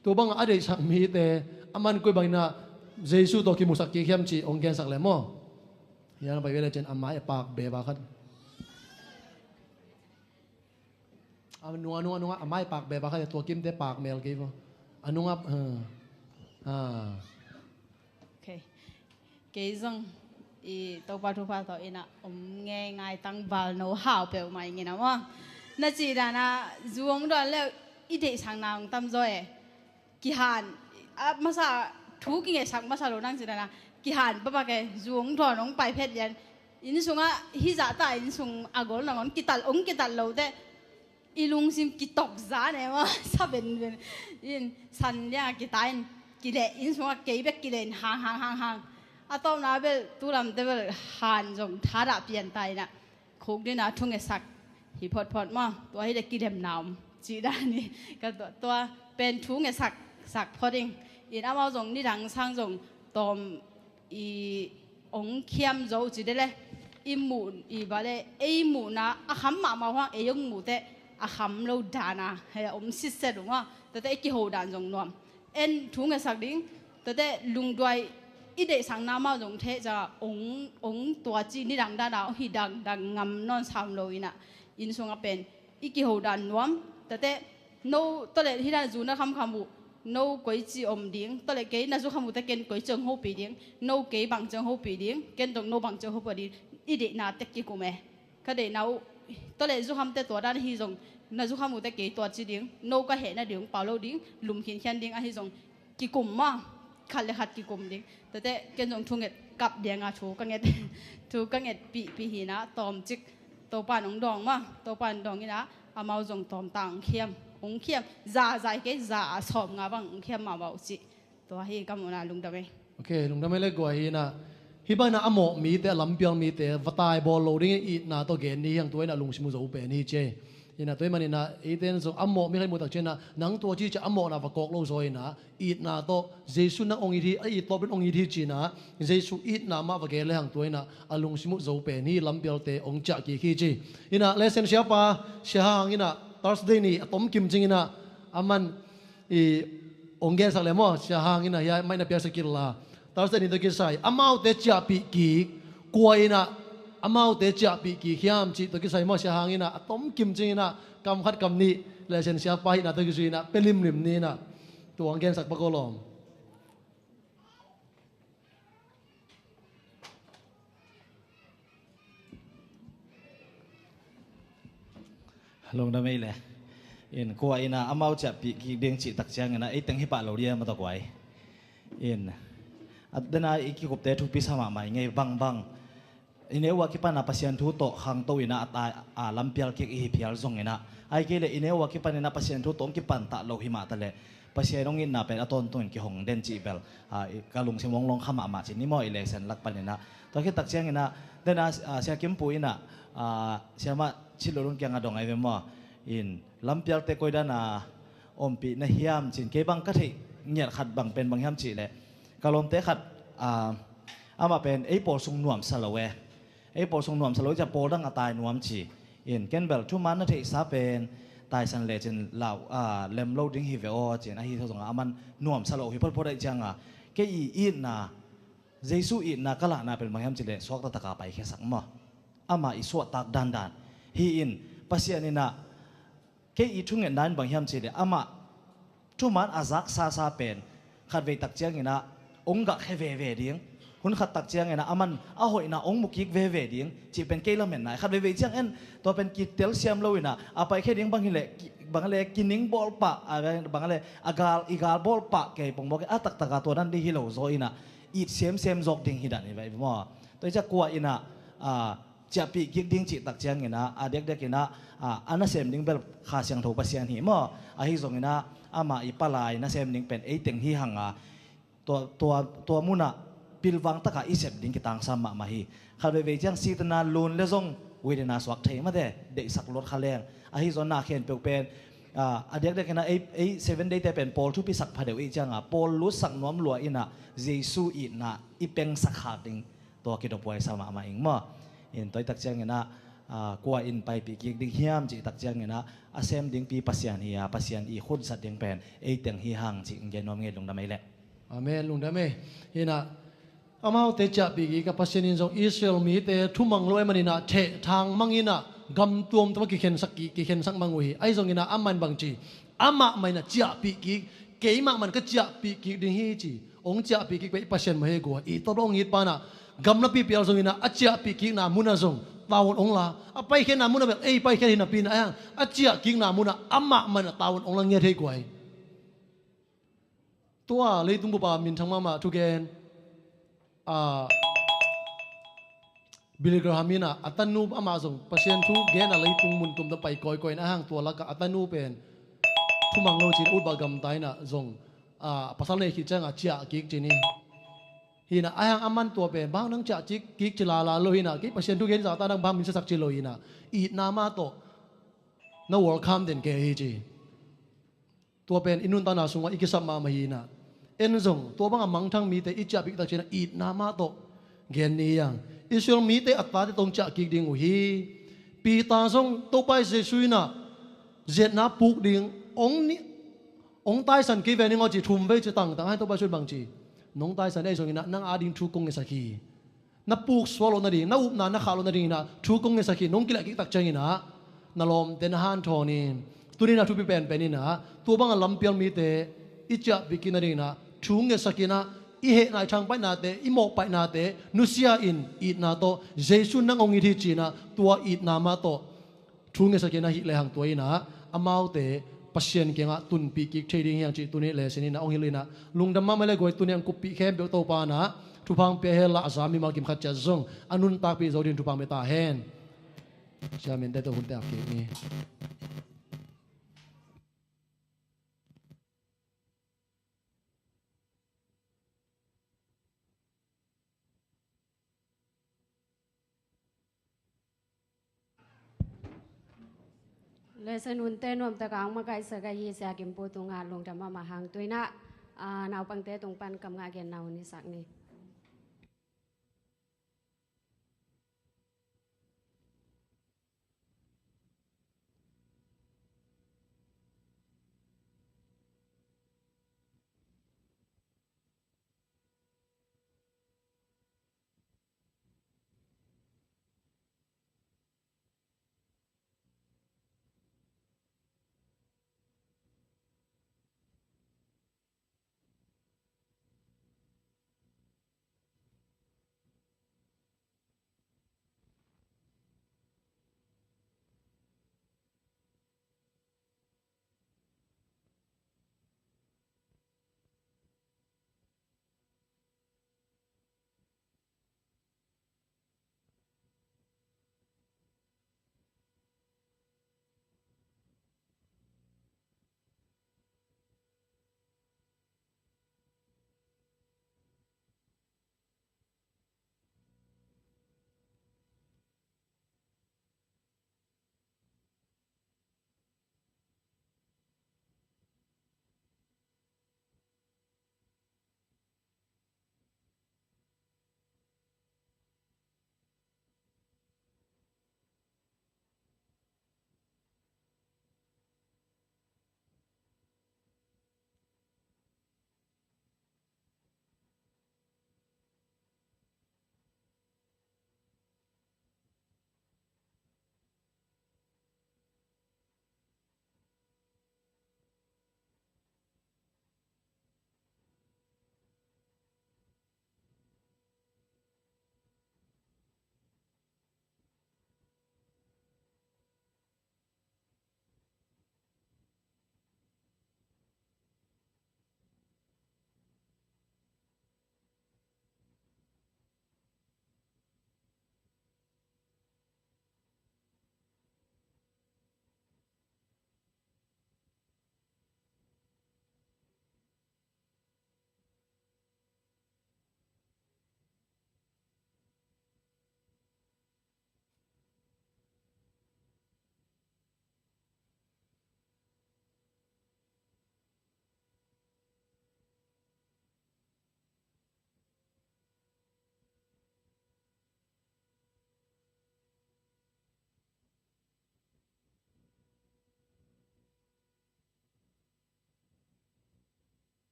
tua bangah a deihsak mite a man koi bangin ah Jesu tawh kimusak kik hiam cih hong gensak leh maw. Hiah na pai ve le cin a mai a pak beba khat. A nunga, nunga, nunga, a mai pak beba khat, tua kimte pak mel kei vo. A nunga, ah, ah. Ok. Kei zong i Topa thupha tawh in ah om ngeingai, tangval no hau peuhmah ing in ah maw. Na cih dan ah zu hong dawn le i deihsakna hong tam zaw e. Kihan, a masa, thu kingetsak masa lo nang cih dan ah kihan pakpak e, zu hong dawn hong pai phet lian. Inn sungah hizah ta, inn sung a gol nang hong kital, hong kital lo teh i lungsim kitok za ne maw, sa benben in, san liang a kita in, kileh, inn sungah kei bek kileh in hang, hang, hang, hang. A tawpna bel tu lamte bel han zong thadah pian ta in ah, khuk ding a thungetsak hi photphot maw, tua hi leh kilemna om cih dan hi. Ka tua, tua pen thungetsak sak phot ing. In amau zong nidang sang zong tawm i hong khiam zo ci de le, i muh i ba le, ei muhna a kham mahmah uh hang ei hong muh teh a kham lo dan a hei a om sitset uh maw. Tua teh ei kiho dan zong nuam. En thu ngetsak ding, tua teh lungduai i deihsakna mah zong theh ciang hong, hong tua ci nidang dan a hong hi dangdang ngam nawn sam lo in ah, inn sungah pen i kiho dan nuam. Tate no tawleh hina zu na khamkham uh, no koi ci om ding, tawleh kei na zu kham uh te ken koi ci ong hopih ding, no kei bang ci ong hopih ding, ken dong no bang ci ong hopih ding. I deihna tek kikum e. Ka deihna uh, tawleh zu khamte tua dan ahi zong, na zu kham uh te kei tua ci ding, no ka hehna ding pau lo ding, lum khinkhian ding ahi zong kikum maw, khat le khat kikum ding. Tate ken zong thunget kap dinga thu ka nget thu ka nget pihpih hina, tawmcik Topa in ong dawng maw, Topa in dawng ina, amau zong tawmta ong khiam, ong khiam, za zai kei za a sawm nga bang ong khiam mahmah uh cih. Tua hi ka muhna. Lungdam ei. Ok, lungdam ei le guai hina. Hih bangna a mawh mite, a lampial mite va tai bawl lo ding itna tawh gen ni hiang, tua ina lungsim uh zo pen hi ci ei. Ina tua hi manina eite in zong a mawh mi khat i muh tak ciana nang tua ci ciah a mawhna va kawk lo zaw ina, itna tawh Jesu nang ong it hi, a it tawp in ong it hi cina, Jesu itna mah va gen le hang tua ina a lungsim uh zo pen hi, lampialte ong ciah kik hi ci. Ina lesson siapa sia hang ina Thursday ni a tom kim cing ina a man i ong gensak le maw, sia hang ina hiai maina piaksa kila. Thursday ni tawh kisai amaute ciahpih kik, kua ina amaute ciahpih kik hiam cih tawh kisai maw, sia hang ina a tom kim cing ina kam khat kam nih lesson siapa hihna tawh kizui ina pe limlim ni ina. Tua ong gensak pak aw lawm. Lungdam ei le. In kua ina amau ciahpih kik ding cih tak ciangina ei teng hi pah lo dia mataw kuai. In a dena i kikupte thupi sa mahmah i ngei bangbang. I neu a kipana Pasian thu tawh khangto ina a tai a lampial kik i hi phial zong ina, ai kei le i neu a kipan ina Pasian thu tawh ong kipan tah lo hi mah taleh Pasian ong itna pen a tawntungin kihong den cih bel, a, i, ka lungsim ong long kha mahmah cin ni maw, i lesson lak pan ina. Tua khit tak ciangina dena, a, sia kimpu ina, a, siamah Chit Lulun kianga dong ai ve maw. In lampialte koi dana ompih na hiam cin, kei bang ka theih ngiat khat bang pen bang hiam cih leh ka lawmte khat, a, amah pen ei pawl sung nuamsa lo e. Ei pawl sung nuamsa lo i ciah pawl dang a tai nuam ci. In ken bel thuman na theihsa pen taisan lecin lau, a, lem lo ding hi ve aw cin, ahi tho zongah aman nuamsa lo hi photphot aih cianga kei i itna, Jesu itna ka lahna pen bang hiam cih leh suakta taka paikhiasak maw. Amah i suahtak dandan hi in Pasian ina kei i thungetna in bang hiam cih leh amah thuman a zak sasa pen khatvei tak ciangina ong gah khe veve ding, hun khat tak ciangina aman a hoihna ong mukik veve ding cih pen kei lametna. Khatveivei ciang en tua pen kitel siam lo ina a paikhe ding bang hileh, bang hileh kining bawlpah, a, bang hileh a gal, i gal bawlpah kei pongmawk a taktaka tua dan ding hi lo zaw ina it semsem zawk ding hi dan hi ve maw. Tua i ciah kua ina, a, ciahpih kik ding cih tak ciangina a dekdek ina, a, a nasem ding bel Kha Siangtho Pasian hi maw. Ahi zongina amah i palai nasem ding pen ei teng hi hanga tua, tua, tua munah pilvang taka i sep ding kitangsam mahmah hi. Khatveivei ciang sitana lun le zong witness suak thei mate, deihsak luat kha leng. Ahi zong na khempeuh pen, a, a dekdek ina ei, ei seven day te pen pawl thupi sak phadeuh i cianga pawl lutsak nuam lua ina Jesu itna i pengsak khak ding tua kidophuaisa mahmah ing maw. In tua i tak ciangina, a, kua in paipih kik ding hiam cih tak ciangina a sem dingpi Pasian hi a, Pasian i khutzat ding pen ei teng hi hang cih in gen nuam ngei. Lungdam ei leh. Amen, lungdam ei. Hina amaute ciahpih kik a, Pasian in zong Israel mite thumang lo ei manina theh thang mang ina gam tuamtuam a kikhensak, ki, kikhensak mang uh hi. Ahi zongina aman bang ci, amah mah ina ciahpih kik, keimah man ka ciahpih kik ding hi ci. Ong ciahpih kik pen i Pasian mah hi gua. I tawp lo ong it pana gamla pipial zongina a ciahpih kikna muna zong tavuan ong la, a paikhiatna muna bel ei paikhiat hi napi ina, a hang a ciah kikna muna amah mah ina tavuan ong la ngiat hi guai. Tua leitung bupa minthang mahmah thugen, a, Billy Graham ina a tanu amah zong Pasian thu gen a leitung mun tumta pai kawikawi ina, a hang tua laka a tanu pen thumang lo cin utbah gamta ina zong, a, pasal nei khit cianga ciah kik cin hi. Hina a hang aman tua pen bang nang ciah kik ci lala lo hina, kei Pasian thu gen zata nang bang min siasak ci lo hina, itna mah tawh na welcome den kei hi ci. Tua pen i nuntakna sungah i kisap mahmah hi ina. En zong tua banga mangthang mite i ciahpih tak ciangina itna mah tawh gen ni hi hang. Israel mite a tate tawh ong ciah kik ding uh hi. Peter zong Topa Jesu ina ziatna puk ding ong ni, ong taisan kei ve ning aw ci thum vei ci tangtang, a hang Topa Jesu in bang ci, nong taisan ei zongina nang ading thu kong ngetsak hi. Na puk suak loh nading, na upna na khah loh nading ina thu kong ngetsak hi. Nong kileh kik tak ciangina na lawmte na hanthawn in, tuni-in ah thupi penpen in ah, tua banga lampial mite i ciahpih kik nadingin ah thu ngetsak in ah, i hehna, i thangpaihnate, i mawhpaihnate nusia in, itna tawh, Jesu nang hong it hi ci-in ah tua itna mah tawh thu ngetsak in ah, ahih lehang tua in ah amaute Pasian kiangah tunpih kik thei ding hi hang cih tuni lesson in ah hong hilh in ah, lungdam mahmah leh guai, tuni a hong kuppih khempeuh Topa'n ah thupha hong pia hen la, a za mimal kim khat ciat zong a nuntakpih zo dingin thupha hong pia ta hen. Siamin te tawh hunte ap kik ni. Lesson hunte nuamtak a hong makaihsak ahi Sia Kim Pu tungah lungdam mahmah hang. Tu-in ah, ah, naupangte tung pan kam ngah genna hun hisak ni.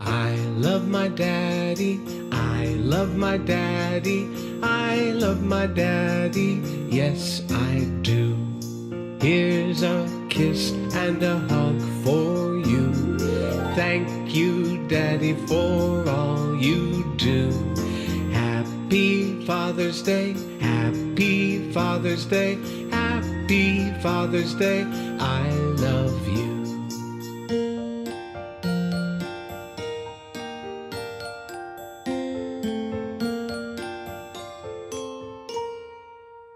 I love my daddy. I love my daddy. I love my daddy. Yes, I do. Here's a kiss and a hug for you. Thank you, Daddy, for all you do. Happy Father's Day. Happy Father's Day. Happy Father's Day. I love you.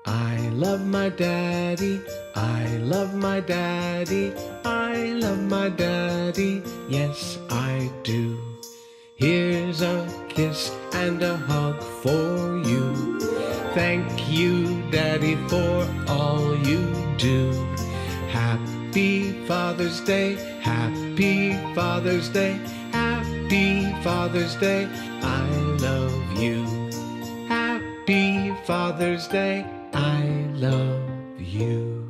I love my daddy, I love my daddy, I love my daddy, yes, I do. Here's a kiss and a hug for you. Thank you, Daddy, for all you do. Happy Father's Day, happy Father's Day, happy Father's Day, I love you. Happy Father's Day, I love you.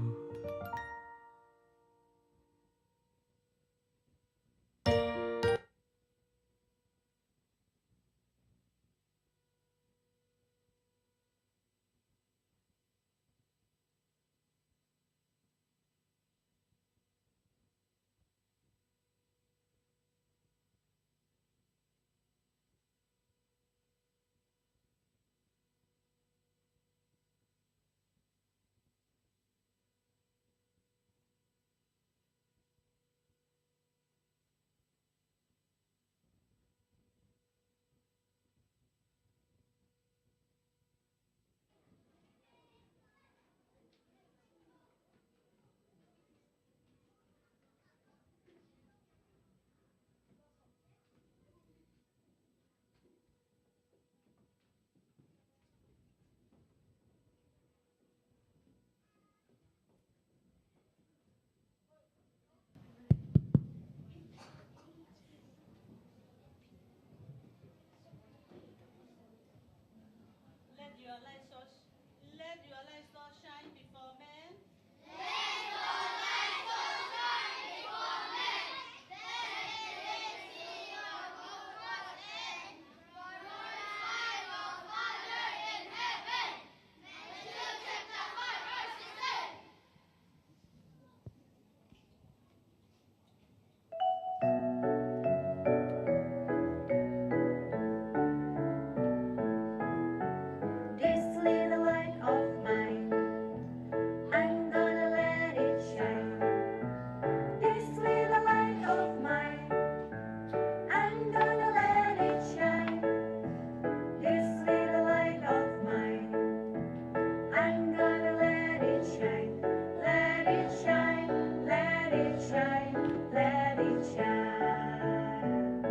Shine, let it shine.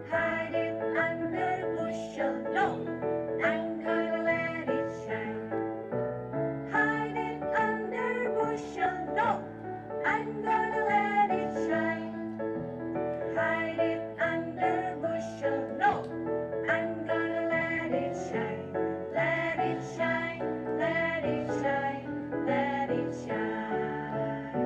Hide it under bushel, no, I'm gonna let it shine. Hide it under bushel, no, I'm gonna let it shine. Hide it under bushel, no, I'm gonna let it shine. Let it shine, let it shine, let it shine.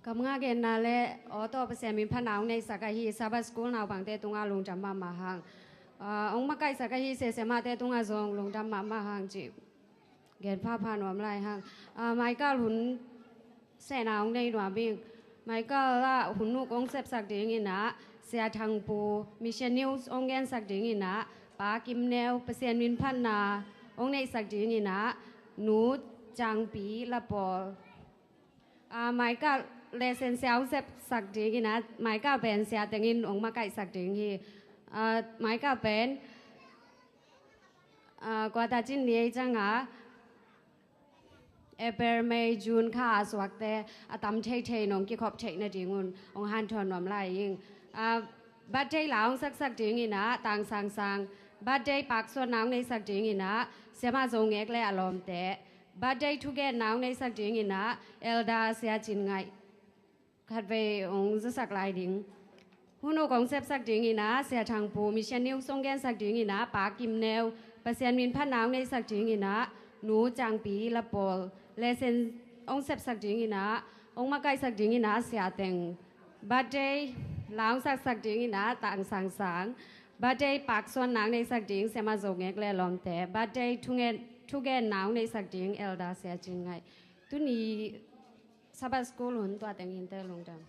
Kamnga genna le aw tawh Pasian min phatna hong neihsak ahi Sabbath School naupangte tungah lungdam mahmah hang. Ah, hong makaihsak ahi siasiamahte tungah zong lungdam mahmah hang cih gen phapha nuam lai hang. Ah, Michael hun sehna hong nei nuam ing. Michael ah hun uk hong sepsak dingin ah Sia Thangpu Mission News hong gensak dingin ah Pa Kim Neu Pasian min phatna hong neihsak dingin ah Nu Cangpi Lapawl. Ah, Michael lesson sia hong sepsak dingin ah Michael pen sia tengin hong makaihsak ding hi. Ah, Michael pen ah, kua ta cin ni ei cianga April, May, June kha a suakte a tam theithei nong kikhop theih nadingun hong hanthawn nuam lai ing. Ah, birthday la hong saksak dingin ah Tang Sang Sang. Birthday paksuanna hong neihsak dingin ah Siamah Zo Ngek le a lawmte. Birthday thugenna hong neihsak dingin ah Elder Sia Cin Ngaih. Khatvei hong zasak lai ding. Hun uk hong sepsak dingin ah Sia Thangpu Mission News hong gensak dingin ah Pa Kim Neu Pasian min phatna hong neihsak dingin ah Nu Cangpi Lapawl lesson hong sepsak dingin ah hong makaihsak dingin ah sia teng. Birthday la hong saksak dingin ah Tang Sang Sang. Birthday paksuanna hong neihsak ding Siamah Zo Ngek le lawmte. Birthday thugen, thugenna hong neihsak ding Elder Sia Cin Ngaih. Tuni Sabbath School hun tua teng hinte lungdam.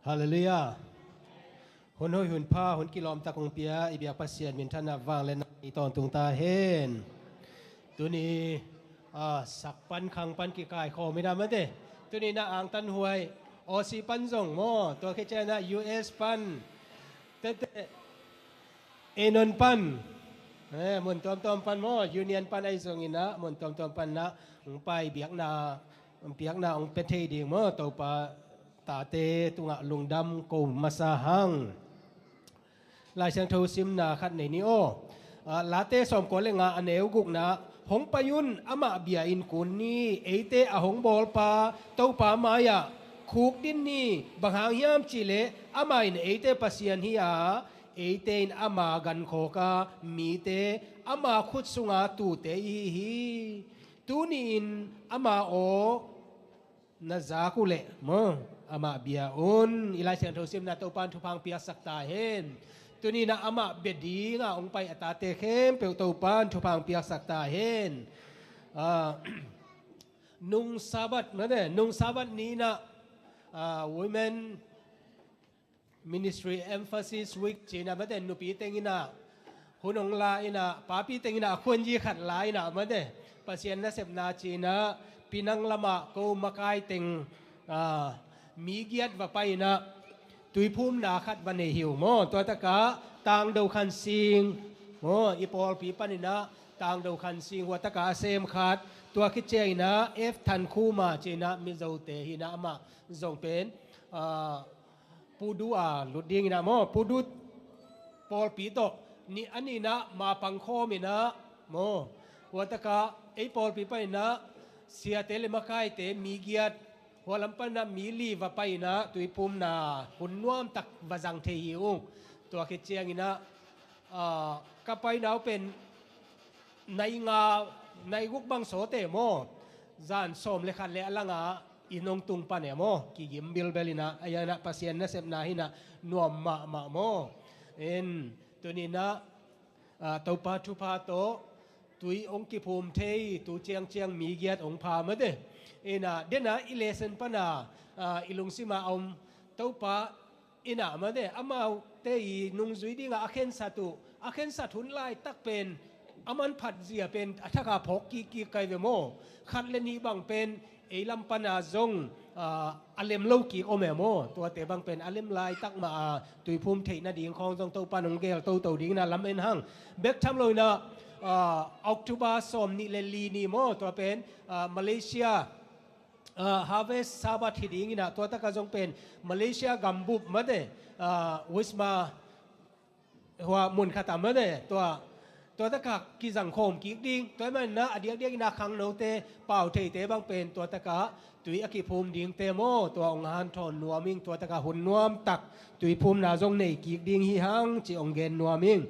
Halleluiah. Hun hoih hun pha hun kilawmtak hong pia i biak Pasian minthanna vangliatna i tawntung ta hen. Tuni ah, sak pan khang pan kikaikhawm hi na mate. Tuni na angtan huai Aussie pan zong maw, tua khit ciangin ah U S pan, tete Enon pan, eh, mun tuamtuam pan maw, Union pan ahi zongin ah mun tuamtuam pan ah hong pai biakna, biakna hong pia thei ding maw, Topa tate tungah lungdam ko masa hang. Lai Siangtho simna khat nei ni aw. Ah, Late sawmkua le nga a neu gukna, hong pai un, amah bia in kun ni, eite a hong bawlpa Topa mai-ah khukdin ni, bang hang hiam cihleh amah in eite Pasian hi a, eite in ama gankhawka mite ama khut sunga tute ihi hi. Tuni-in ama aw na zak uh leh maw, amah bia un. I Lai Siangtho simna Topan thupha hong piaksak ta hen. Tuni-in ah amah bia dinga hong pai a tate khempeuh Topan thupha hong piaksak ta hen. Ah, nung Sabbath, mate, nung Sabbath ni-in ah, ah, women Ministry Emphasis Week ci-in ah mate, nupi teng in ah hun hong la in ah, papi teng in ah a khuanzi khat la in ah mate, Pasian nasepna ci-in ah Penang lamah ko makai teng, ah, mi giat va pai in ah tuiphumna khat va nei hi uh maw. Tua takah Tangdo Khan Sing maw, i pawlpi panin ah Tangdo Khan Sing hua takah a sem khat, tua khit ciangin ah F Than Khuma ci-in ah Mizote hi in ah amah zong pen, ah, Pudu a lut dingin ah maw, Pudu pawlpi tawh ni a ni-in ah mapang khawm in ah maw, hua takah ei pawlpi panin ah siate le makaite mi giat, hua lam panin ah mi li va pai in ah tuiphumna hun nuamtak va zang thei hi ung. Tua khit ciangin ah, ah, ka paina uh pen nai nga, nai guk bang sawte maw, zan sawm le khat le a langah inn hong tung pan e maw, kigim bilbel in ah, a hi in ah Pasian nasepna hi in ah nuam mahmah maw. In, tuni-in ah, ah, Topa thupha tawh tui hong kiphum thei, tu ciangciang mi giat hong pha mate. In ah, den ah i lesson pan a, ah, i lungsim a om Topa in ah mate, amaute i nungzui dingah a khensat uh, a khensat hun laitak pen a manphat zia pen a thak a phawk kikkik kai ve maw. Khat le nih bang pen ei lam pana zong, ah, a lem lo kik om e maw. Tuate bang pen a lem laitak mah a tuiphum theih nading khawng zong Topa in hong gel toto dingin ah lam en hang. Bek tham lo in ah, ah, October sawm nih le li ni maw, tua pen, ah, Malaysia ah, Harvest Sabbath hi dingin ah, tua takah zong pen Malaysia gambup mate, ah, Wisma hua mun khat ah mate, tua Tua takah kizang khawm kik ding. Tua ahih manin ah a diakdiak in ah khangnote, pau theite bang pen tua takah tui a kiphum dingte maw, tua hong hanthawn nuam ing. Tua takah hun nuam tak tui phumna zong nei kik ding hi hang ci hong gen nuam ing.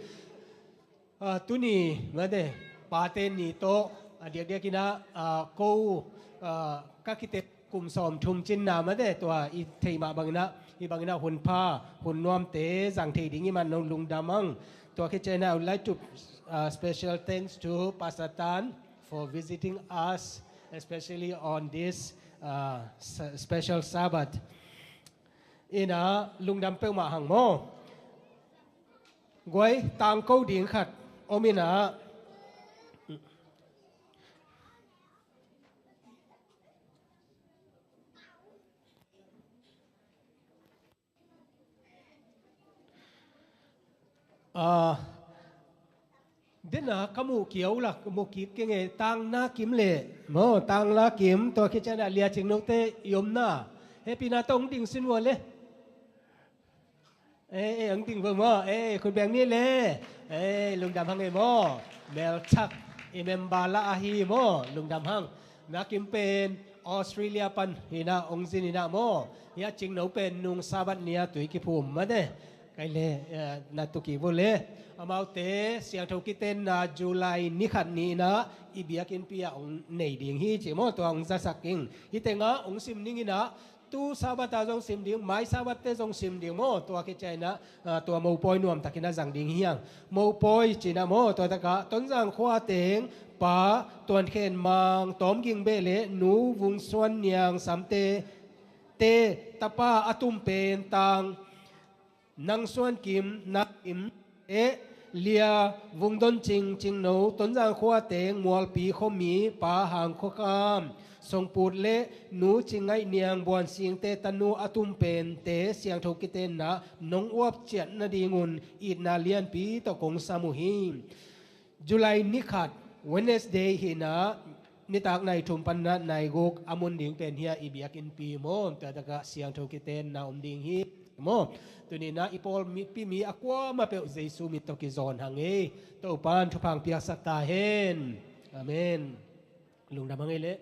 Ah, tuni mate, pate ni tawh a diakdiak in ah, ah, ko, ah, ka kitep kum sawmthum cinna mate, tua i theih mah bangin ah, hih bangin ah hun pha, hun nuamte zang thei ding i hih man nong lungdam hang. Tua khit ciangin ah, I would like to, uh, special thanks to Pastor Tan for visiting us, especially on this, uh, s-, special Sabbath. In ah, lungdam peuhmah hang maw. Guai, tangko ding khat om in ah. Ah, den a ka muh kiau lak, muh kik keng e, Tang Na Kim le maw, Tang La Kim, tua khit ciangin ah Lia Cing Note i omna. Hehpihna tawh hong ding sin ua le. Eh, eh, hong ding vo maw, eh, khut beng ni le. Eh, lungdam hang e maw. Melchak i member lah ahi maw, lungdam hang. Na Kim pen Australia pan hi in ah hong zin in ah maw. Hih a Cing No pen nung Sabbath ni a tui kiphum mate. Kai le, eh, na tu kik vo le. Amaute siangtho kitenna July ni khat ni in ah i biakinnpi ah hong nei ding hi ci maw, tua hong zasak ing. Hih tengah hong sim ning in ah, tu Sabbath ah zong sim ding, mai Sabbath te zong sim ding maw, tua khit ciangin ah, ah, tua mopawi nuamtakin ah zang ding hi hang. Mopawi ci in ah maw, tua takah Tonzang khua teng Pa Tuan Khen Mang, Tawm Ging Beh le Nu Vung Suan Niang Samte te tapa a tum pen Tang Nang Suan Kim, Na Kim, eh, Lia Vung Don Cing, Cing No, Tonzang khua teng Mualpi khuami Pa Hang Khua Kam, Song Put le Nu Cing Ngaih Niang, Buan Singte tanu a tum pente siangtho kitenna nong uap ciat nadingun itna lianpi tawh kong sam uh hi. July ni khat, Wednesday hi in ah, nitak nai thum pan ah nai guk a mun ding pen hih a i biakinnpi maw, tua takah siangtho kitenna om ding hi maw. Tuni in ah i pawlpi mi a kuamah peuh Jesu min tawh kizawn hang e. Topa'n thupha hong piaksak ta hen. Amen. Lungdam hang e le.